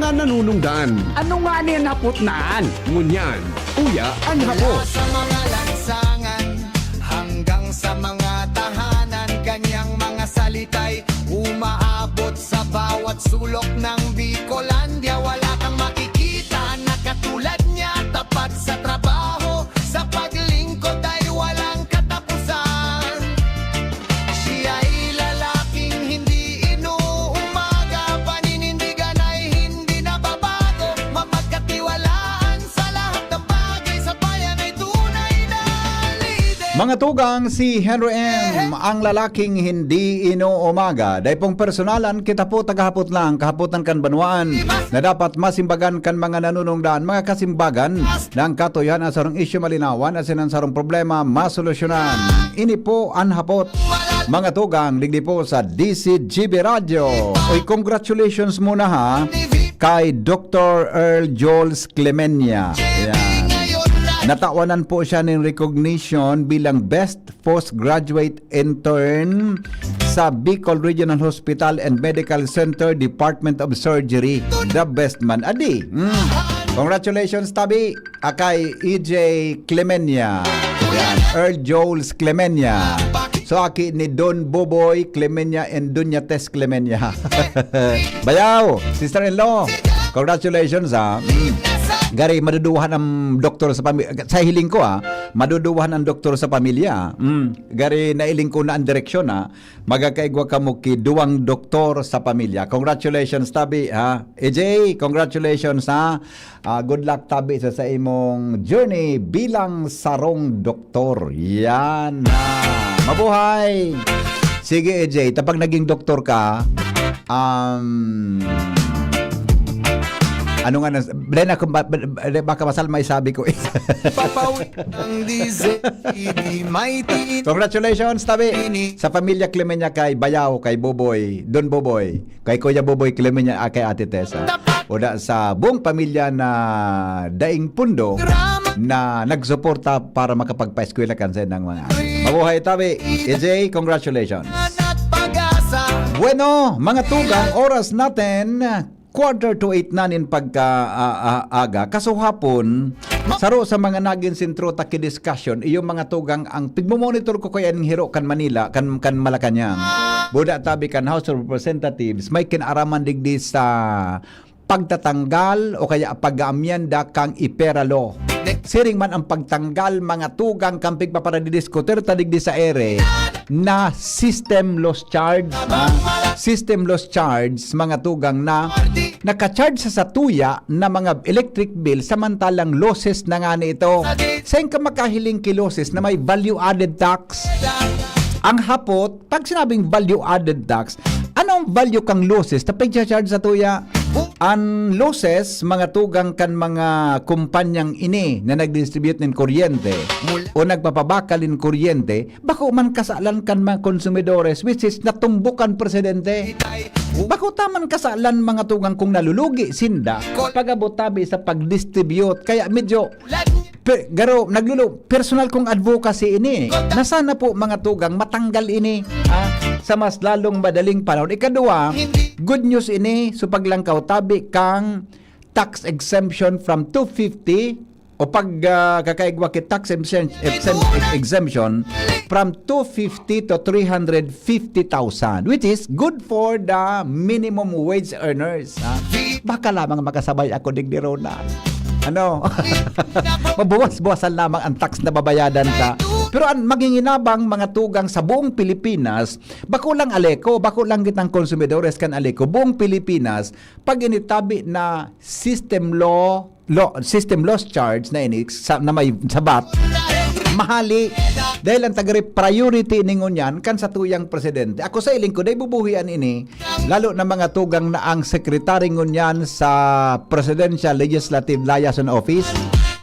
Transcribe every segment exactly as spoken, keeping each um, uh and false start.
Sa nanunungdan. Ano nga ni an hapot na an? Ngunyan, uya an hapot. Mula sa mga lansangan hanggang sa mga tahanan, kanyang mga salita'y umaabot sa bawat sulok ng Bicolandia. Wala kang makikita na katulad niya, tapat sa trabaho, sa paglingkod ay walang katapusan. Siya'y lalaking hindi inuumaga, paninindigan ay hindi nababago, mapagkatiwalaan sa lahat ng bagay, sa bayan ay tunay na lider. Mga tugang, si Henry M, ang lalaking hindi inuumaga. Dai pong personalan, kita po tagahapot lang, kahapotan kan banwaan, na dapat masimbagan kan mga nanunungdan, mga kasimbagan, na ang katuyohan na sarong isyu malinawan, asin an sarong problema masolusyonan. Ini po an hapot, mga tugang, digdi po sa D C G B Radyo. Oy, congratulations muna ha, kay Doctor Earl Jules Clemenya. Yan. Natawanan po siya ng recognition bilang Best Postgraduate Intern sa Bicol Regional Hospital and Medical Center, Department of Surgery. The best man. Adi. Mm. Congratulations, tabi. Akay E J Clemenya. Yan. Earl Joles Clemenya. So, aki ni Don Boboy Clemenya and Doña Tess Clemenya. Bayaw, sister-in-law. Congratulations, ha. Mm. Gari, maduduwahan ang doktor sa pamilya. Sa hiling ko, ha, maduduwahan ang doktor sa pamilya. Mm. Gari, nailing ko na ang direksyon, ha. Magakaigwa kamo ki duwang doktor sa pamilya. Congratulations, tabi, ha. E J, congratulations, ha. Ah, good luck, tabi, sa, sa imong journey bilang sarong doktor. Yan, ha. Mabuhay! Sige, E J, tapag naging doktor ka, um, ano nga na, then ako, ba-, ba-, ba-, baka masal may sabi ko. Papawi ng D Z T V, may tiin- Congratulations, tabi. Ini- Sa pamilya Clemenya kay Bayaw, kay Boboy, Don Boboy, kay Kuya Boboy Clemenya, ah, kay Ate Tessa. O da, sa buong pamilya na daing pundo na nagsuporta para makapagpa-eskwela kan sa ng mga. Mabuhay, tabi. E J, congratulations. Bueno, mga tugang, oras natin, quarter to eight na nin pagka, ah, ah, aga. Kaso hapon, saro sa mga nagin sentro ta ki discussion, iyo mga tugang ang pigmo-monitor ko kaya ning hiro kan Manila, kan, kan Malacañang. Buda tabi kan House of Representatives, may kinaraman digdi sa pagtatanggal o kaya pag-aamyenda kang IPERA Law. Siring man ang pagtanggal, mga tugang, kan pigpaparadidiskutir ta digdi sa ere na system loss charge, ha? System loss charge, mga tugang, na naka-charge sa satuya na mga electric bill, samantalang losses na nga ito. Sain ka makahiling ki losses na may value-added tax? Ang hapot, pag sinabing value-added tax, ano ang value kang losses na pagcha-charge satuya? An losses, mga tugang, kan mga kumpanyang ini na nagdistribute nin kuryente o nagpapabakal nin kuryente, bako man kasalan kan mga konsumidores, which is natumbokan presidente. Bako ta man kasalan, mga tugang, kung nalulugi sinda pag-abot tabi sa pag-distribute. Kaya medyo pe-, garo, naglulu-, personal kong advocacy ini. Na sana po, mga tugang, matanggal ini, ha? Sa mas lalong madaling panahon. Ikadua, good news ini, so paglangkaw tabi kang tax exemption from two fifty o pag, ah, kakaigwa ki tax exemption, exemp-, exemption from two fifty to three hundred fifty thousand, which is good for the minimum wage earners, ha? Baka lamang makasabay ako digdi rona. Ano? Mabuwas-buwasan lamang ang tax na babayadan ta. Pero ang maghinginabang, mga tugang, sa buong Pilipinas, bako lang Aleco, bako lang kitang konsumidores kan Aleco, buong Pilipinas, pag initabi na system law, law, system loss charge na ini sa, na may sa vat, mahali. Dahil ang tagari priority ni ngunyan kan satuyang presidente. Ako sa iling ko, dai bubuhian ini, lalo na, mga tugang, na ang secretary ngunyan sa Presidential Legislative Liaison Office,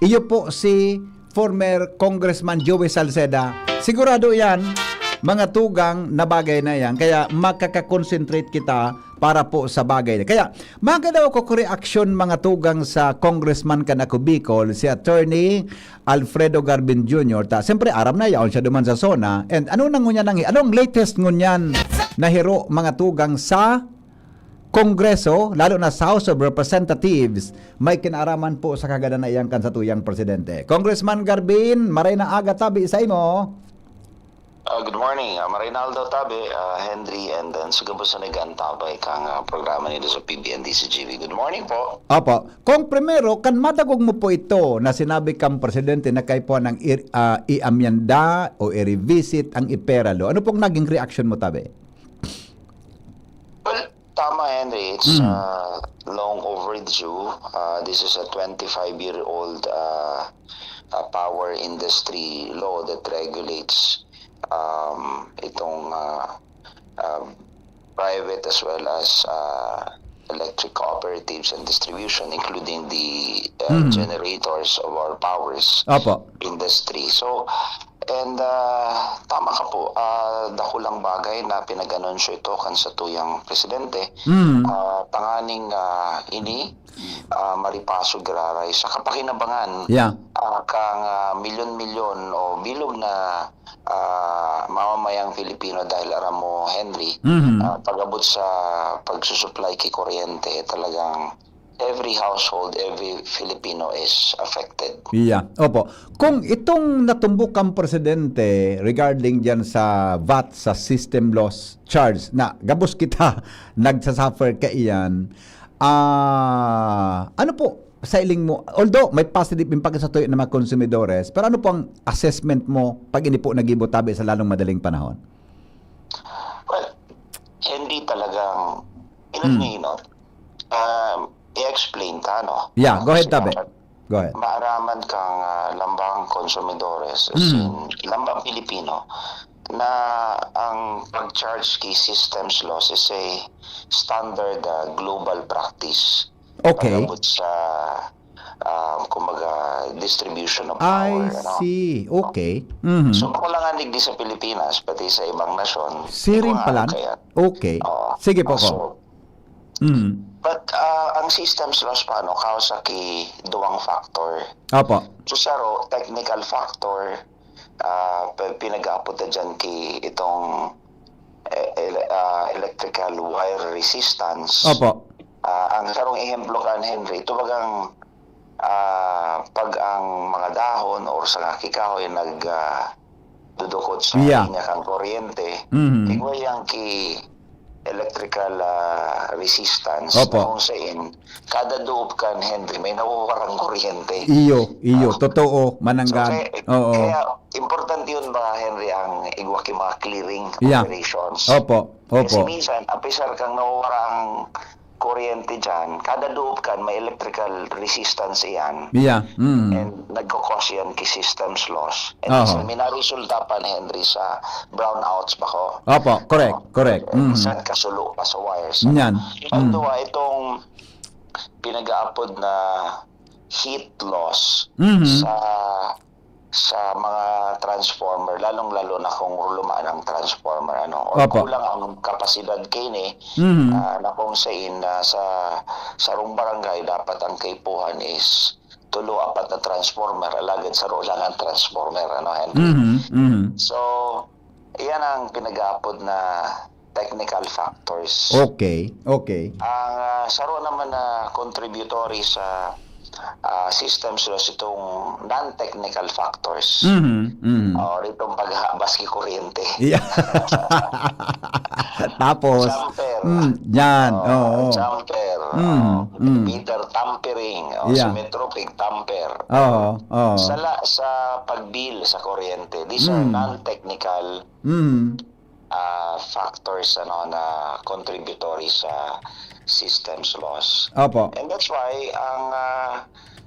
iyo po si former Congressman Joey Salceda. Sigurado yan, mga tugang, na bagay na yan. Kaya makaka-concentrate kita para po sa bagay. Kaya, magadaw ako ko reaksyon, mga tugang, sa Congressman kan Ako Bicol, si Attorney Alfredo Garbin Junior. Ta, siyempre, aram na, yaon siya duman sa SONA. And ano na ngunyan ang, ano ang latest ngunyan na hiro, mga tugang, sa Kongreso, lalo na sa House of Representatives, may kinaaraman po sa kagadan na iyan kan satuyang presidente. Congressman Garbin, maray na aga tabi sa imo. Ah, good morning, ah, Marinaldo Tabe, ah, Henry, and then sa gabos na nag-antabay kang ah, programa nito sa P B N D C G V. Good morning po. Apo, kung primero, kan madagog mo po ito na sinabi kang presidente na kaipuhan ng i- ah, i-amyenda o i-revisit ang ipera law, ano pong naging reaction mo, tabi? Well, tama, Henry. It's Mm. uh, long overdue. Uh, this is a twenty-five-year-old uh, uh, power industry law that regulates um, itong uh, um, private as well as uh, electric cooperatives and distribution, including the uh, Mhm. generators of our powers Apo. industry. So, and uh, tama ka po, uh, dakulang bagay na pinag-anunsyo ito kan satuyang presidente. Mm. Ah, tanganing ah, ini ah, maripasog giraray sa kapakinabangan Yeah. ah, kang ah, milyon-milyon o bilog na ah, mamamayang Pilipino dahil aram mo, Henry, Mhm. ah, pag-abot sa pagsusupply ki kuryente, talagang every household, every Filipino is affected. Yeah. Opo. Kung itong natumbok ang presidente regarding diyan sa vat, sa system loss charge, na gabos kita nagsasuffer kaiyan, ah, ano po sa iling mo? Although may positive impact sa tuyo na mga konsumidores, pero ano po ang assessment mo pag ini po nagibo tabi sa lalong madaling panahon? Well, hindi talagang, Hmm. you know, um, i-explain ta, no? Yeah, go ahead, Kasi tabi. dapat Go ahead. maaraman kang ah, lambang konsumidores, Mm. sin lambang Pilipino, na ang pag-charge ki systems loss is a standard ah, global practice. Okay. Pag-abot sa, ah, kumbaga, distribution of I power. Ano? see. Okay. Mhm. So, bako lang nga digdi sa Pilipinas, pati sa ibang nasyon. Siring Ikaw nga, palan? kaya, Okay. Oo. Sige po, So, Kong. Mm. But ah, ang systems loss paano? Kausa ki duwang factor. Opo. So, saro, technical factor, ah, pe- pinag-aapod na dyan ki itong eh, ele- ah, electrical wire resistance. Opo. Ah, ang sarong ehemplo kan Henry, ito bagang ah, pag ang mga dahon or sanga ki kahoy nag ah, dudukot sa Yeah. linya kang kuryente, Mhm. igwa yang ki electrical ah, resistance Opo. na kung sain, kada duop kan Henry, may nawawarang kuryente. Iyo, iyo, Ah. totoo, So, mananggad. kaya, Oo. kaya importante yun ba, Henry, ang igwa ki mga clearing Yeah. operations? Opo, Kasi opo. minsan, apisar kang nawawara ang kuryente dyan, kada duop kan may electrical resistance iyan. Yeah. Mm. And nagkakos yan ki systems loss. And Aha. minsan, may naresulta pa ni Henry sa brownouts ba ko? Opo, correct, correct. Mm. Minsan, kasulo pa sa wires. Yan. Ang Mm. duwa, itong pinag-aapod na heat loss Mhm. sa sa mga transformer, lalong-lalo na kung lumaan ang transformer, ano, or Opo. kulang ang kapasidad kini, Mhm. ah, na kung sain na sa sarong barangay dapat ang kaipuhan is tulo, apat na transformer, alagad saro lang ang transformer, ano, Henry? Mhm. Mhm. So, iyan ang pinag-aapod na technical factors. Okay, okay. Ang ah, saro naman na contributory sa ah, systems loss itong non-technical factors. Mhm. Mhm. O, itong paghabas ki kuryente. Yeah. Tapos, Jumper. mm, yan. Oh, Oo. jumper. Mm, Oh, mm. Meter tampering. Oh, Yeah. Sa Metropic, tamper. Oo, oo. Sa, la- sa pag-bill sa kuryente, these are Mm. non-technical Mm. ah, factors ano na contributory sa systems loss. Opo. And that's why ang ah,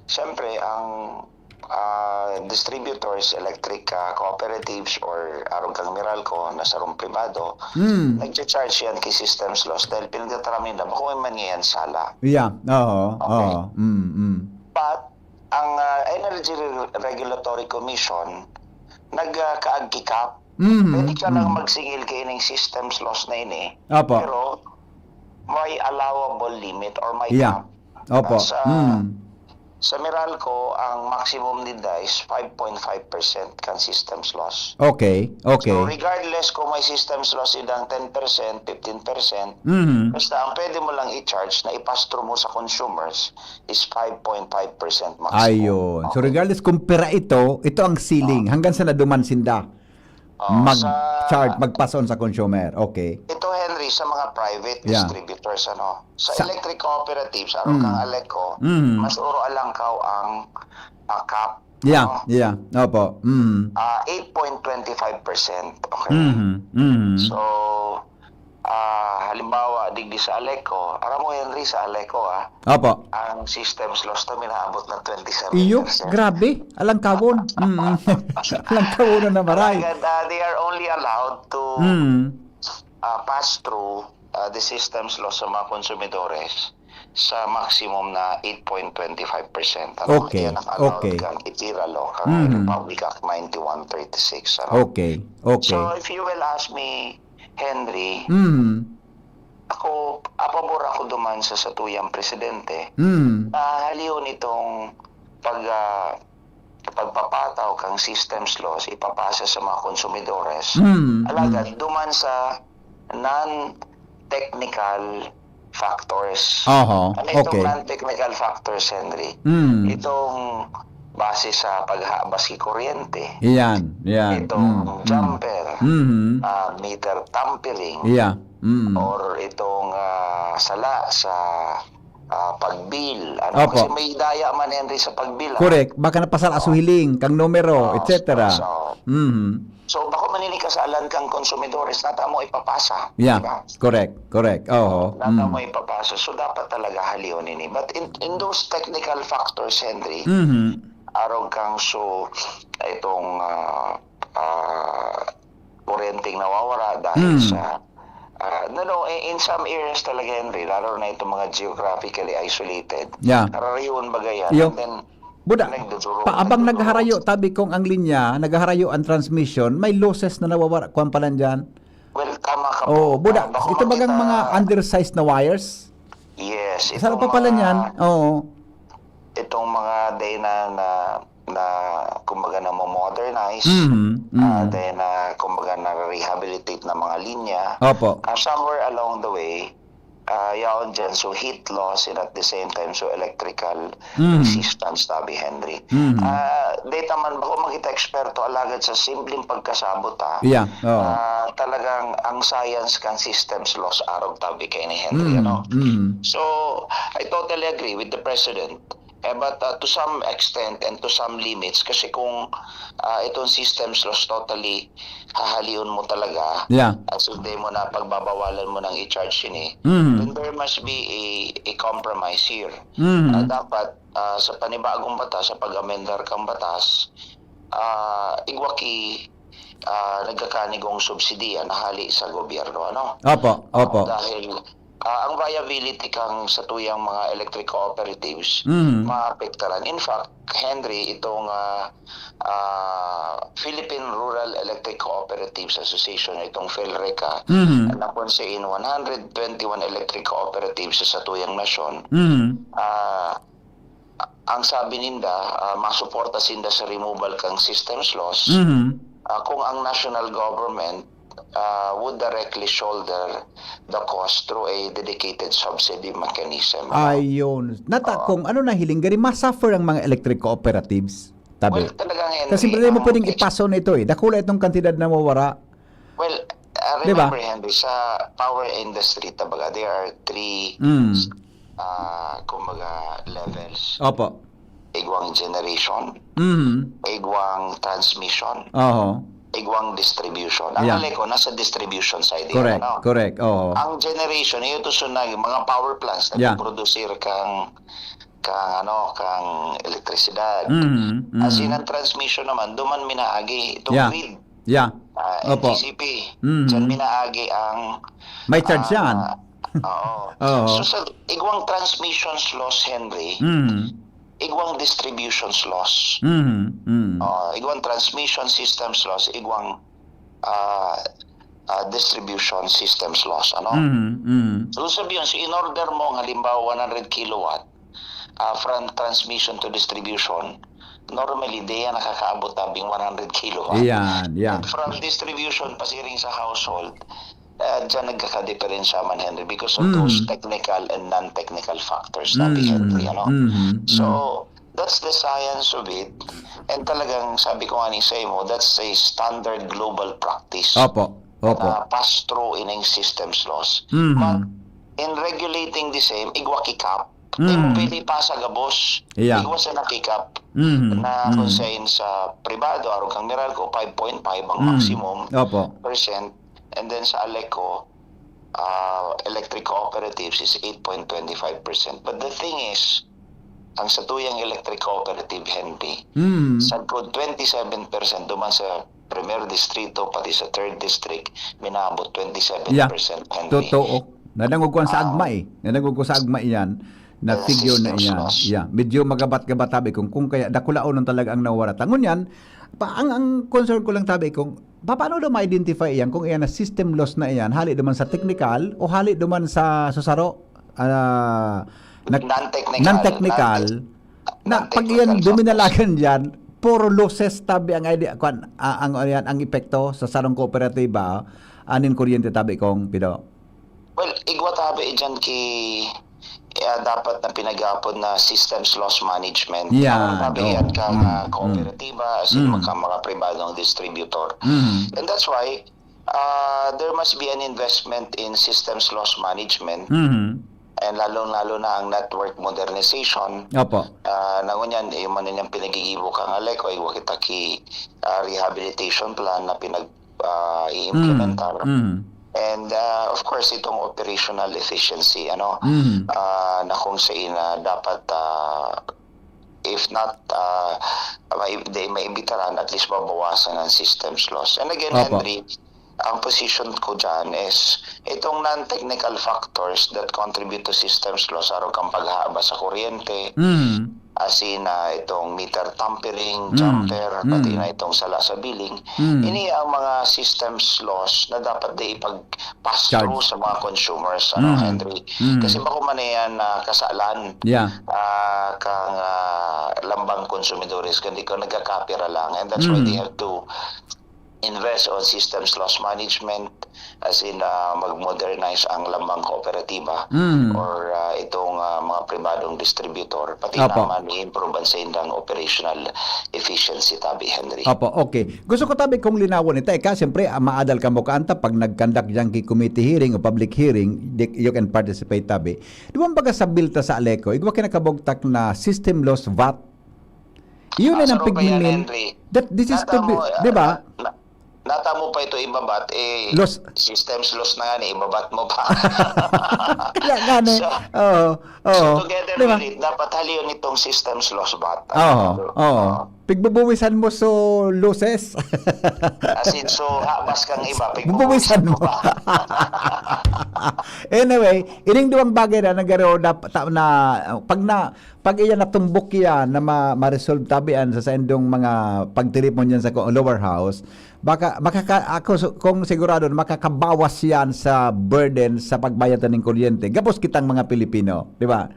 siyempre ang ah, distributors, electric ah, cooperatives or arog kang Meralco na sarong pribado, Mm. nagcha-charge yan ki systems loss dahil pinagtataram nila bako man yan sala. Yeah. Oo. Okay. Oo. Mm, mm. But ang ah, Energy Re- Regulatory Commission nagkaag ki cap. Mm, Pwede ka lang mm. magsingil kaining systems loss na ini. Opo. Pero may allowable limit or may Yeah. cap. Opo. Sa- Mm. Sa Meralco, ang maximum ninda is five point five percent kan systems loss. Okay, okay. So, regardless kung may systems loss idang ten percent, fifteen percent, Mhm. basta ang pwede mo lang i-charge na i-pass through mo sa consumers is five point five percent maximum. Ayun. So Okay. regardless kung pera ito, ito ang ceiling. Hanggang sa naduman sinda Oh, mag-charge, sa- magpason sa consumer. Okay. Ito, Henry, sa mga private Yeah. distributors, ano? Sa, Sa- electric cooperatives, araw Mm. kang Aleco, Mm. mas oro alangkaw ang ah, cap. Yeah, ano? yeah. Opo. Mm. Ah, eight point twenty five percent. Okay. Mhm. Mhm. So, ah, halimbawa, digdi sa Aleco, aram mo, Henry, sa Aleco, ah, Opo. ang systems loss na minaabot na twenty seven percent. Iyo, grabe. Alangkawon. Mm. Alangkawon na maray. Agad, ah, they are only allowed to Mm. ah, pass through ah, the systems loss sa mga konsumidores sa maximum na eight point twenty five percent. Ano? Okay, Yan ang allowed okay. Kang Itira Law, kang Mhm. Republic Act ninety-one thirty-six. Ano? Okay, okay. So, if you will ask me, Henry, Mm. ako, apabor ako duman sa satuyang presidente Mm. na halihon itong pag, ah, pagpapataw kang systems loss, ipapasa sa mga konsumidores. Mm. Alagad, duman sa non-technical factors. Oho, Ano itong okay. Non-technical factors, Henry? Mm. Itong base sa paghabas ki kuryente. Yan, yan. Itong Mm, mm. jumper, Mhm. ah, meter tampering, Yeah. Mm. or itong ah, sala sa ah, pag-bill. Ano? Opo. Kasi may daya man, Henry, sa pag-bill. Ah. Correct. Baka napasal sa hiling, kang numero, Ah, et cetera. so, Mhm. so, bako manini kasalan kang konsumidores, nata mo ipapasa. Yeah. Diba? Correct. Correct. Oho. Nata Mm. mo ipapasa. So, dapat talaga halihon ini. But in, in those technical factors, Henry, Mhm. arog kang so, itong ah, ah, kuryenteng nawawara dahil Mm. sa ah, no, no, in, in some areas talaga, Henry, lalo na itong mga geographically isolated. Yeah. Kararayon baga yan. Yo. And then, Buda, nagduduro, pa, abang nagduduro. Naghaharayo, tabi kong ang linya, naghaharayo ang transmission, may losses na nawawara, kwan pala dyan. Well, tama ka Oo, po. buda, Ah, baka ito bagang makita- mga undersized na wires? Yes. Saan Itong pa pala mga- niyan? Oo. Itong mga day na, na, na kumbaga na modernize, Mhm, ah, mhm. day na kumbaga na rehabilitate na mga linya, Opo. ah, somewhere along the way, ah, yaon dyan, so heat loss and at the same time, so electrical Mhm. resistance, tabi Henry. Mhm. Ah, data man ba ko makita eksperto, alagad sa simpleng pagkasabot, ah, Yeah, oo. ah, talagang ang science kan systems loss arog tabi kay ni Henry, Mhm, ano? mhm. So, I totally agree with the president. Eh, but uh, to some extent and to some limits, kasi kung uh, itong systems loss totally hahalion mo talaga, Yeah. at hindi mo na pagbabawalan mo nang i-charge ini, Mhm. then there must be a, a compromise here. Mhm. Uh, dapat uh, sa panibagong batas, sa pag-amendar kang batas, uh, igwa ki uh, nagkakanigong subsidiya na hali sa gobyerno, ano? Opo, opo. Dahil ah, ang viability kang satuyang mga electric cooperatives Mhm. maapektaran. In fact, Henry, itong ah, ah, Philippine Rural Electric Cooperatives Association, itong PHILRECA, Mhm. na kung sa in one hundred twenty-one electric cooperatives sa satuyang nasyon, Mhm. ah, ang sabi ninda, ah, masuporta sinda sa removal kang systems loss Mhm. ah, kung ang national government ah, would directly shoulder the cost through a dedicated subsidy mechanism. Ayun. Nata kung ano na hiling, gari masuffer ang mga electric cooperatives. Tabi. Well, talagang, Henry, Kasi hindi mo ang pwedeng ex- ipaso na ito eh. Dakula itong kantidad na mawara. Well, uh, Di ba? Remember, Henry, sa power industry, tabaga, there are three, Mm. uh, kumbaga, levels. Opo. Igwang generation, Mhm. igwang transmission, Oho. igwang distribution. Ang Yeah. Aleco, nasa distribution side yan, Correct, ano? Correct. Oho. Ang generation, ito sunag, mga power plants na Yeah. produce kang, kang, ano, kang elektrisidad. Mhm, As in, mhm. Ang transmission naman, duman minaagi, itong Yeah. grid. Yeah. Ah, Opo. N G C P. Mhm. Diyan minaagi ang May charge ah, yan. Oo. Oo. So, sa igwang transmissions loss, Henry, Mhm. igwang distributions loss. Mhm. Mhm. Ah, igwang transmission systems loss, igwang ah, ah, distribution systems loss, ano? Mhm. Mhm. So, sabi yun, so in order mo, halimbawa, one hundred kilowatt, ah, from transmission to distribution, normally, di yan nakakaabot tabing one hundred kilowatt. Iyan, yeah. And from distribution, pasiring sa household, uh, dyan nagkakadeperensya man, Henry, because of Mm. those technical and non-technical factors, sabi Mm, Henry, ano? mhm, So, that's the science of it. And talagang, sabi ko nga ni sa imo, that's a standard global practice. Opo, opo. Na pass through ining systems laws. Mhm. But in regulating the same, igwa ki-cap. Mm. Di mo pwede ipasa gabos. Yeah. Igwa sana ki-cap Mhm, na mhm. kung sa, sa pribado, arog kang Meralco, five point five ang Mm. maximum Opo. percent. And then sa Aleco, ah, electric cooperatives is eight point twenty five percent. But the thing is, ang satuyang electric cooperative, Henry, Mhm. sagkod twenty-seven percent duman sa Primer Distrito, pati sa Third District, minabot twenty-seven percent, Henry. Totoo. Nadangog ko sa Ah. Agma eh. Nadangog ko sa Agma iyan. Na The figure na systems iyan. laws. Yeah, medyo magabat-gabat tabi kung, kung kaya dakulaonon talaga ang nawara. Ta ngunyan, pa, ang, ang concern ko lang tabi kung pa, paano daw ma-identify iyan kung iyan na system laws na iyan, hali duman sa technical o hali duman sa susaro? Ah, nag- Non-technical. non-technical. Non-tech- Na pag iyan non-technical duminalagan diyan, puro losses tabi ang idea, kwan, ah, ang, ang, ang epekto sa sarong kooperatiba, anin kuryente tabi kong Pido. Well, igwa tabi dyan ki, eh, dapat na pinag-aapod na systems loss management. Yan, Ang tabi oh. yan kang Mm, ah, kooperatiba, as in mm. mga, mga pribadong distributore. Mhm. And that's why uh, there must be an investment in systems loss management Mhm. and lalong-lalo na ang network modernization. Opo. Uh, na ngunyan, yung man yung pinagigibo kang Aleco, igwa kita ki uh, rehabilitation plan na pinag uh, i-implementar. Mhm. And uh, of course, itong operational efficiency, ano, Mhm. uh, na kung sa ina dapat uh, if not uh, may, di, maibitaran, at least mabawasan ang systems loss. And again, Opo. Henry, ang position ko dyan is itong non-technical factors that contribute to systems loss, arog kang paghaba sa kuryente, Mhm. as in uh, itong meter tampering, Mm. jumper, pati Mm. na itong sala sa billing. Mm. Ini ang mga systems loss na dapat di ipag-pass Charge. through sa mga consumers, ano, Mm. Henry. Mm. Kasi bako man na yan uh, kasalan Yeah. ah, kang ah, lambang konsumidores, kundi kung nagkakapira lang. And that's why Mm. they have to invest on systems loss management, as in ah, mag-modernize ang lambang kooperatiba Mm. or ah, itong ah, mga pribadong distributor, pati Apo. naman i-improve ang sa indang operational efficiency, tabi, Henry. Opo, okay. Gusto ko tabi kong linawon ito. Ika, siyempre, ah, maadal ka mo kaanta pag nag-conduct dyan ki committee hearing o public hearing, di, you can participate tabi. Di ba baga sa bilta sa Aleco, igwa kinakabugtak na system loss vat. Yun Ah, ay nang saro pa yan, pigminin. Henry. That this is to be, Natamo, di ba? Na, na, natamo pa ito ibabat, eh, Loss. Systems loss na nga, ibabat mo pa. Kaya gani. So, Oo. Oo. So together Di ba? with it, dapat halion itong systems loss vat. Oo. Oo. Pigbubuwisan mo so losses. As in, so habas kang iba, Bubuwisan mo. pa. Anyway, ining duwang bagay na nagaro na, ta- na pag na pag iyan natumbok yan na ma, ma-resolve tabian sa saindong mga pagtiripon yan sa ko- lower house, baka makaka, ako su- kung sigurado na makakabawas yan sa burden sa pagbayad ning kuryente. Gabos kitang mga Pilipino, di ba?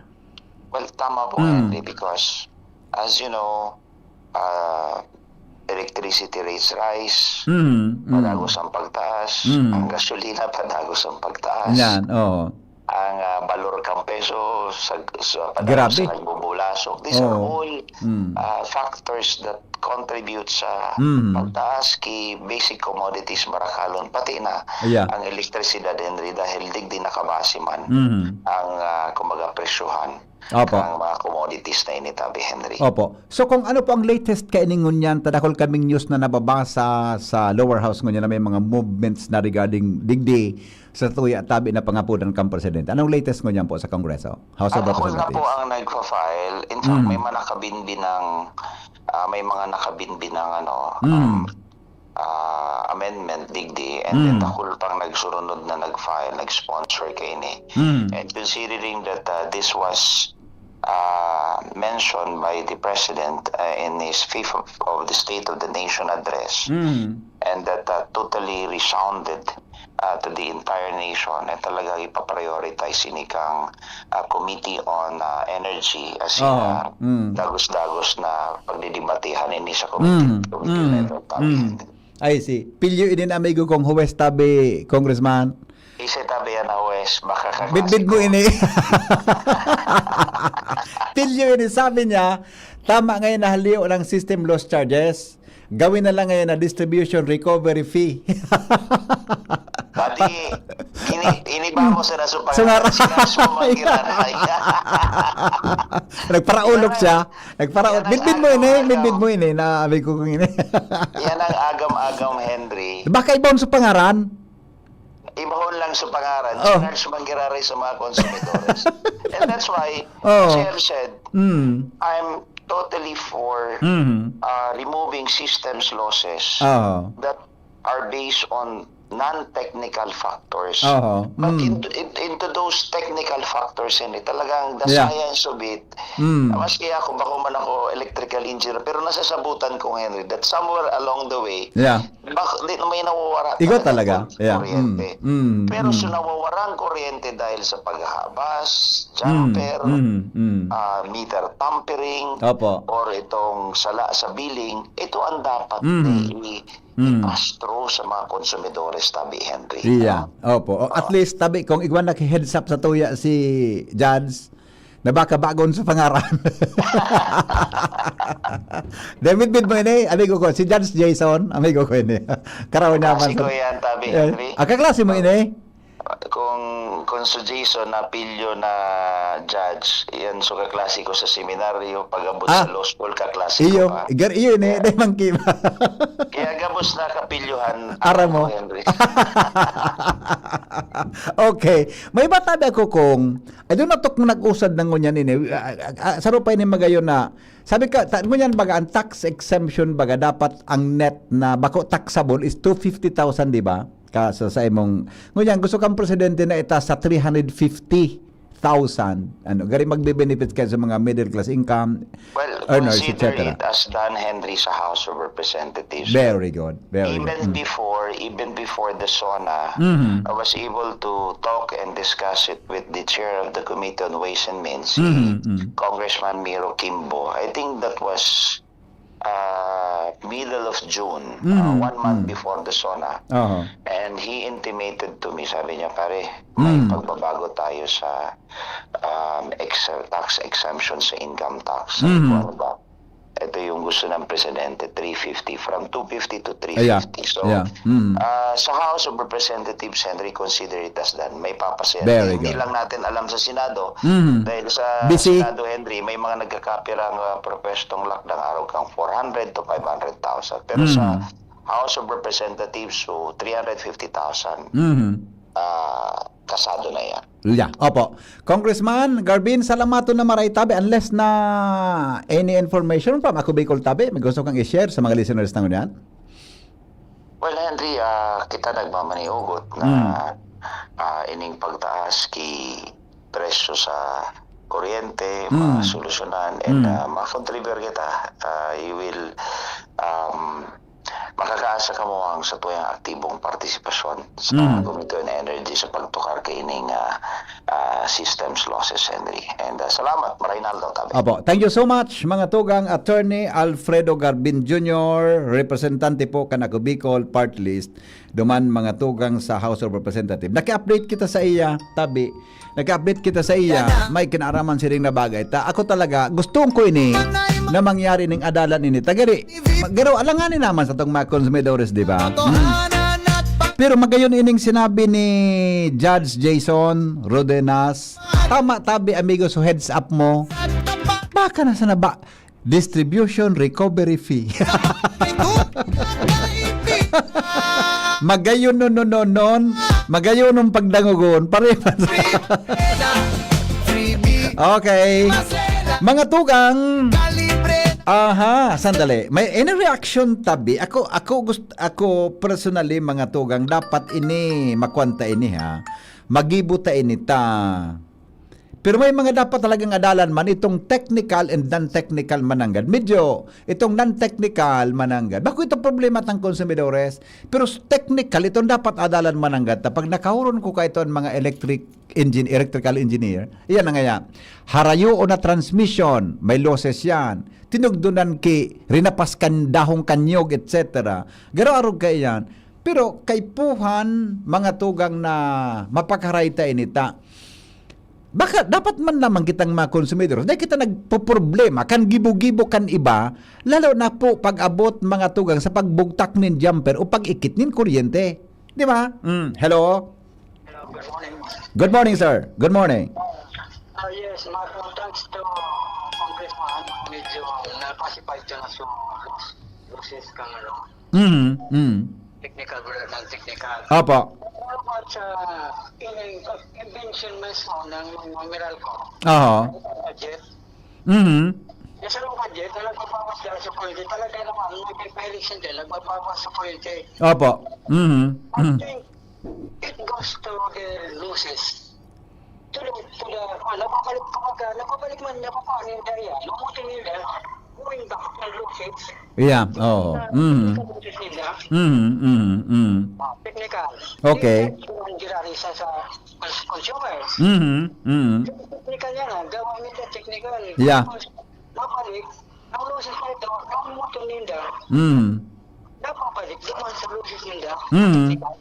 Well, tama po, Mm. Henry, because as you know, uh, electricity rates rise, Mm, mm. padagos ang pagtaas, Mm. ang gasolina padagos ang pagtaas, Yan, oo. ang uh, balor kang peso sa, sa Grabe. padagos sa nagbubulasok. These are Oo. all Mm. uh, factors that contribute sa Mm. pagtaas ki basic commodities barakalon, pati na Yeah. ang elektrisidad, Henry, dahil digdi nakabase man Mm. ang, ah, kumbaga, presyohan Opo. ang mga commodities na ini, tabi, Henry. Opo. So kung ano po ang latest kaining ngunyan, tadakol kaming news na nababasa sa lower house ngunyan na may mga movements na regarding digdi sa tuya tabi na pangapudan kang presidente. Anong latest ngunyan po sa Kongreso? House of Ang ako na po Representatives. ang nagpa-file. In fact, Mm. may mga nakabinbinang, ah, may mga nakabinbinang, ano, Mm. um, ah, amendment digdi, and then Mm. dakul pang nagsurunod na nag-file, nag-sponsor kaini. Mm. And considering that uh, this was uh, mentioned by the President uh, in his fifth of, of the State of the Nation address, Mm. and that uh, totally resounded ah, to the entire nation, eh, talagang ipa-prioritize ini kang, ah, Committee on, ah, Energy as in, Oo, ah, mm. dagos-dagos na pagdidibatehan ini sa committee, Mm, committee mm, level, tabi. mm. I see. Pilyo ini na amigo kong huwes tabi, Congressman. Isa tabi yan na huwes, baka kaklase Bidbid mo ko. ini. Pilyo ini, sabi niya, tama ngayon na haliw ng system loss charges. Gawin na lang ngayon na distribution recovery fee. Pati, ini, ini ba mo sa nasu So nga, pangalan? Si Nas mo man giraray. Nagparaulok Yan siya. ang, Nagparaulok. yan ang Midbid mo ini, agaw-agaw. midbid mo ini, na abi ko kung ini. Yan ang agam-agam, Henry. Baka ibon sa pangaran. Ibahon lang sa pangaran, Oh. Charles man giraray sa mga konsumidores. And that's why, Oh. as I have said, Mm. I'm totally for Mm. uh, removing systems losses Oh. that are based on non-technical factors. Oho. But Mm. into, in- into those technical factors, hindi talagang the Yeah. science of it. Mm. Maski ako, bako man ako electrical engineer, pero nasasabutan ko, Henry, that somewhere along the way, Yeah. bak, di na may nawawara Ikaw talaga talaga? ang Yeah. kuryente. Mm. Mm. Pero Mm. so nawawara ang kuryente dahil sa paghabas, Mm. jumper, Mm. Mm. ah, meter tampering, Opo. or itong sala sa billing, ito ang dapat Mm. i- Mm. i-pass through sa mga konsumidores, tabi, Henry. Iya. Opo. O, at Oo. least, tabi, kung igwan na heads up sa tuya si Judge, na baka bagon sa pangaran. David Bid mo ini, amigo ko, si Judge Jason, amigo ko ini. Karaw niya man Kaklase ko sa yan, tabi, Eh, Henry. ah, kaklase mo ini? Kung, kung si Jason na pilyo na judge, yan so kaklase ko sa seminaryo, pag-abot Ah. sa law school, kaklase ko Iyo, pa. igar iyo ini, Kaya dai man ki- Kaya gabos na kapilyohan Ara ako, mo. Henry. Okay. May iba tabi ako kung, I don't know to kung nag-usad na ngunyan ini. Ah, ah, ah, saro pa ini magayon na, sabi ka, ta, ngunyan baga ang tax exemption baga dapat ang net na bako taxable is two fifty thousand, di ba? Ka, sa, sa imong, ngunyan gusto kang presidente na itaas sa three hundred fifty thousand. Ano, gari magbe-benefits ka sa mga middle class income Well, earners, consider et cetera. it as done, Henry, sa House of Representatives. Very good. Very Even good. Mm. before, even before the SONA, Mhm. I was able to talk and discuss it with the chair of the Committee on Ways and Means, si Mhm, mm. Congressman Miro Kimbo. I think that was, uh, middle of June, uh, Mhm, one month mm. before the SONA. Aha. And he intimated to me, sabi niya, "Pare, may Mm. pagbabago tayo sa, um, ex-, tax exemption sa income tax." Sabi ko, Mhm. "Ano ba?" Ito yung gusto ng presidente, three fifty, from two fifty to Ayan. three fifty. So, Yeah. Mm. ah, sa House of Representatives, Henry, consider it as done. May papasaya. Very Hindi good. lang natin alam sa Senado. Mm. Dahil sa Busy. Senado, Henry, may mga nagkakapirang, ah, propwestong lakdang araw kang four hundred to five hundred thousand. Pero sa Mm. House of Representatives, so three hundred fifty thousand. Mm. ah, kasado na yan. Yeah, opo. Congressman Garbin, salamaton na maray tabi. Unless na any information from Ako Bicol tabi, may gusto kang i-share sa mga listeners na ngunyan? Well, Henry, ah, kita nagmamanihugot na, Mm. ah, ining pagtaas ki presyo sa kuryente, Mm. masolusyonan, and, Mm. ah, makontribute kita. Ah, you will, um, makakaasa kamo ang satuyang aktibong partisipasyon sa Mm. Committee on Energy sa pagtukar kaining, ah, ah, systems losses, Henry. And, ah, salamat, Marinaldo, tabi. Opo. Thank you so much, mga tugang, Attorney Alfredo Garbin Junior, representante po kan Ako Bicol Party List, duman mga tugang sa House of Representatives. Naki-update kita sa iya, tabi. Nag-update kita sa iya, may kinaaraman siring na bagay. Ta, ako talaga, gustong ko ini na mangyari ning adalan ini. Tagari, garo, alanganin naman sa tong mga konsumidores, di ba? Hmm. Pero magayon ining sinabi ni Judge Jason Rodenas. Tama tabi, amigo, so heads up mo. Baka na sana ba, distribution recovery fee. Magayon non, non, non, non. Magayon ng pagdangogon. Pare-, Okay. Mga tugang. Aha, sandali. May any reaction tabi? Ako, ako gust-, ako personally, mga tugang, dapat ini makwanta ini, ha. Magibo ta ini ta. Pero may mga dapat talagang adalan man itong technical and non-technical mananggad. Medyo itong non-technical mananggad. Bako itong problema tang konsumidores, pero s-, technical itong dapat adalan mananggad. Ta pag nakahuron ko ka ito ang mga electric engine, electrical engineer, iyan na nga yan. Harayo o na transmission, may losses yan. Tinugdunan ki, rinapas kan dahong kanyog, et cetera. Garo-arog kaiyan. Pero kaipuhan, mga tugang na mapakaray ta inita. Baka dapat man lamang kitang mga konsumidor, dai kita nagpoproblema kan gibo-gibo kan iba, lalo na po pag-abot mga tugang sa pagbugtak nin jumper o pag-ikit nin kuryente. Di ba? Mm, hello? Hello, good morning. Good morning, sir. Good morning. Ah, yes, my thanks to Congressman. Medyo na-pacify ka na sa losses kang ano, Mm, mm. technical, brother, ng technical. Opo. What about sa in-, invention mismo ng mga Meralco? Oho. Budget. Mhm. Yung sa mga budget, na nagbabawas dyan sa kuryente, talaga naman, may violation dyan, nagbabawas sa kuryente. Opo. Mhm. I Mhm. think it goes to the losses. To the, to the, ah, nababalik, kumbaga, nababalik man, napapaano yung daya, lumutin nila, going back to the losses. Yeah, oo. Ah, Mhm. Sa losses nila. Mhm, mhm, mhm. Ah, technical. Okay. Hindi na sa, sa consumers. Mhm, mhm. Technical yan, ah. Gawa nila technical. Yeah. Tapos, mabalik, ang losses na ito, ang motor ninda, Mhm. napabalik naman sa losses ninda. Mhm. Technical.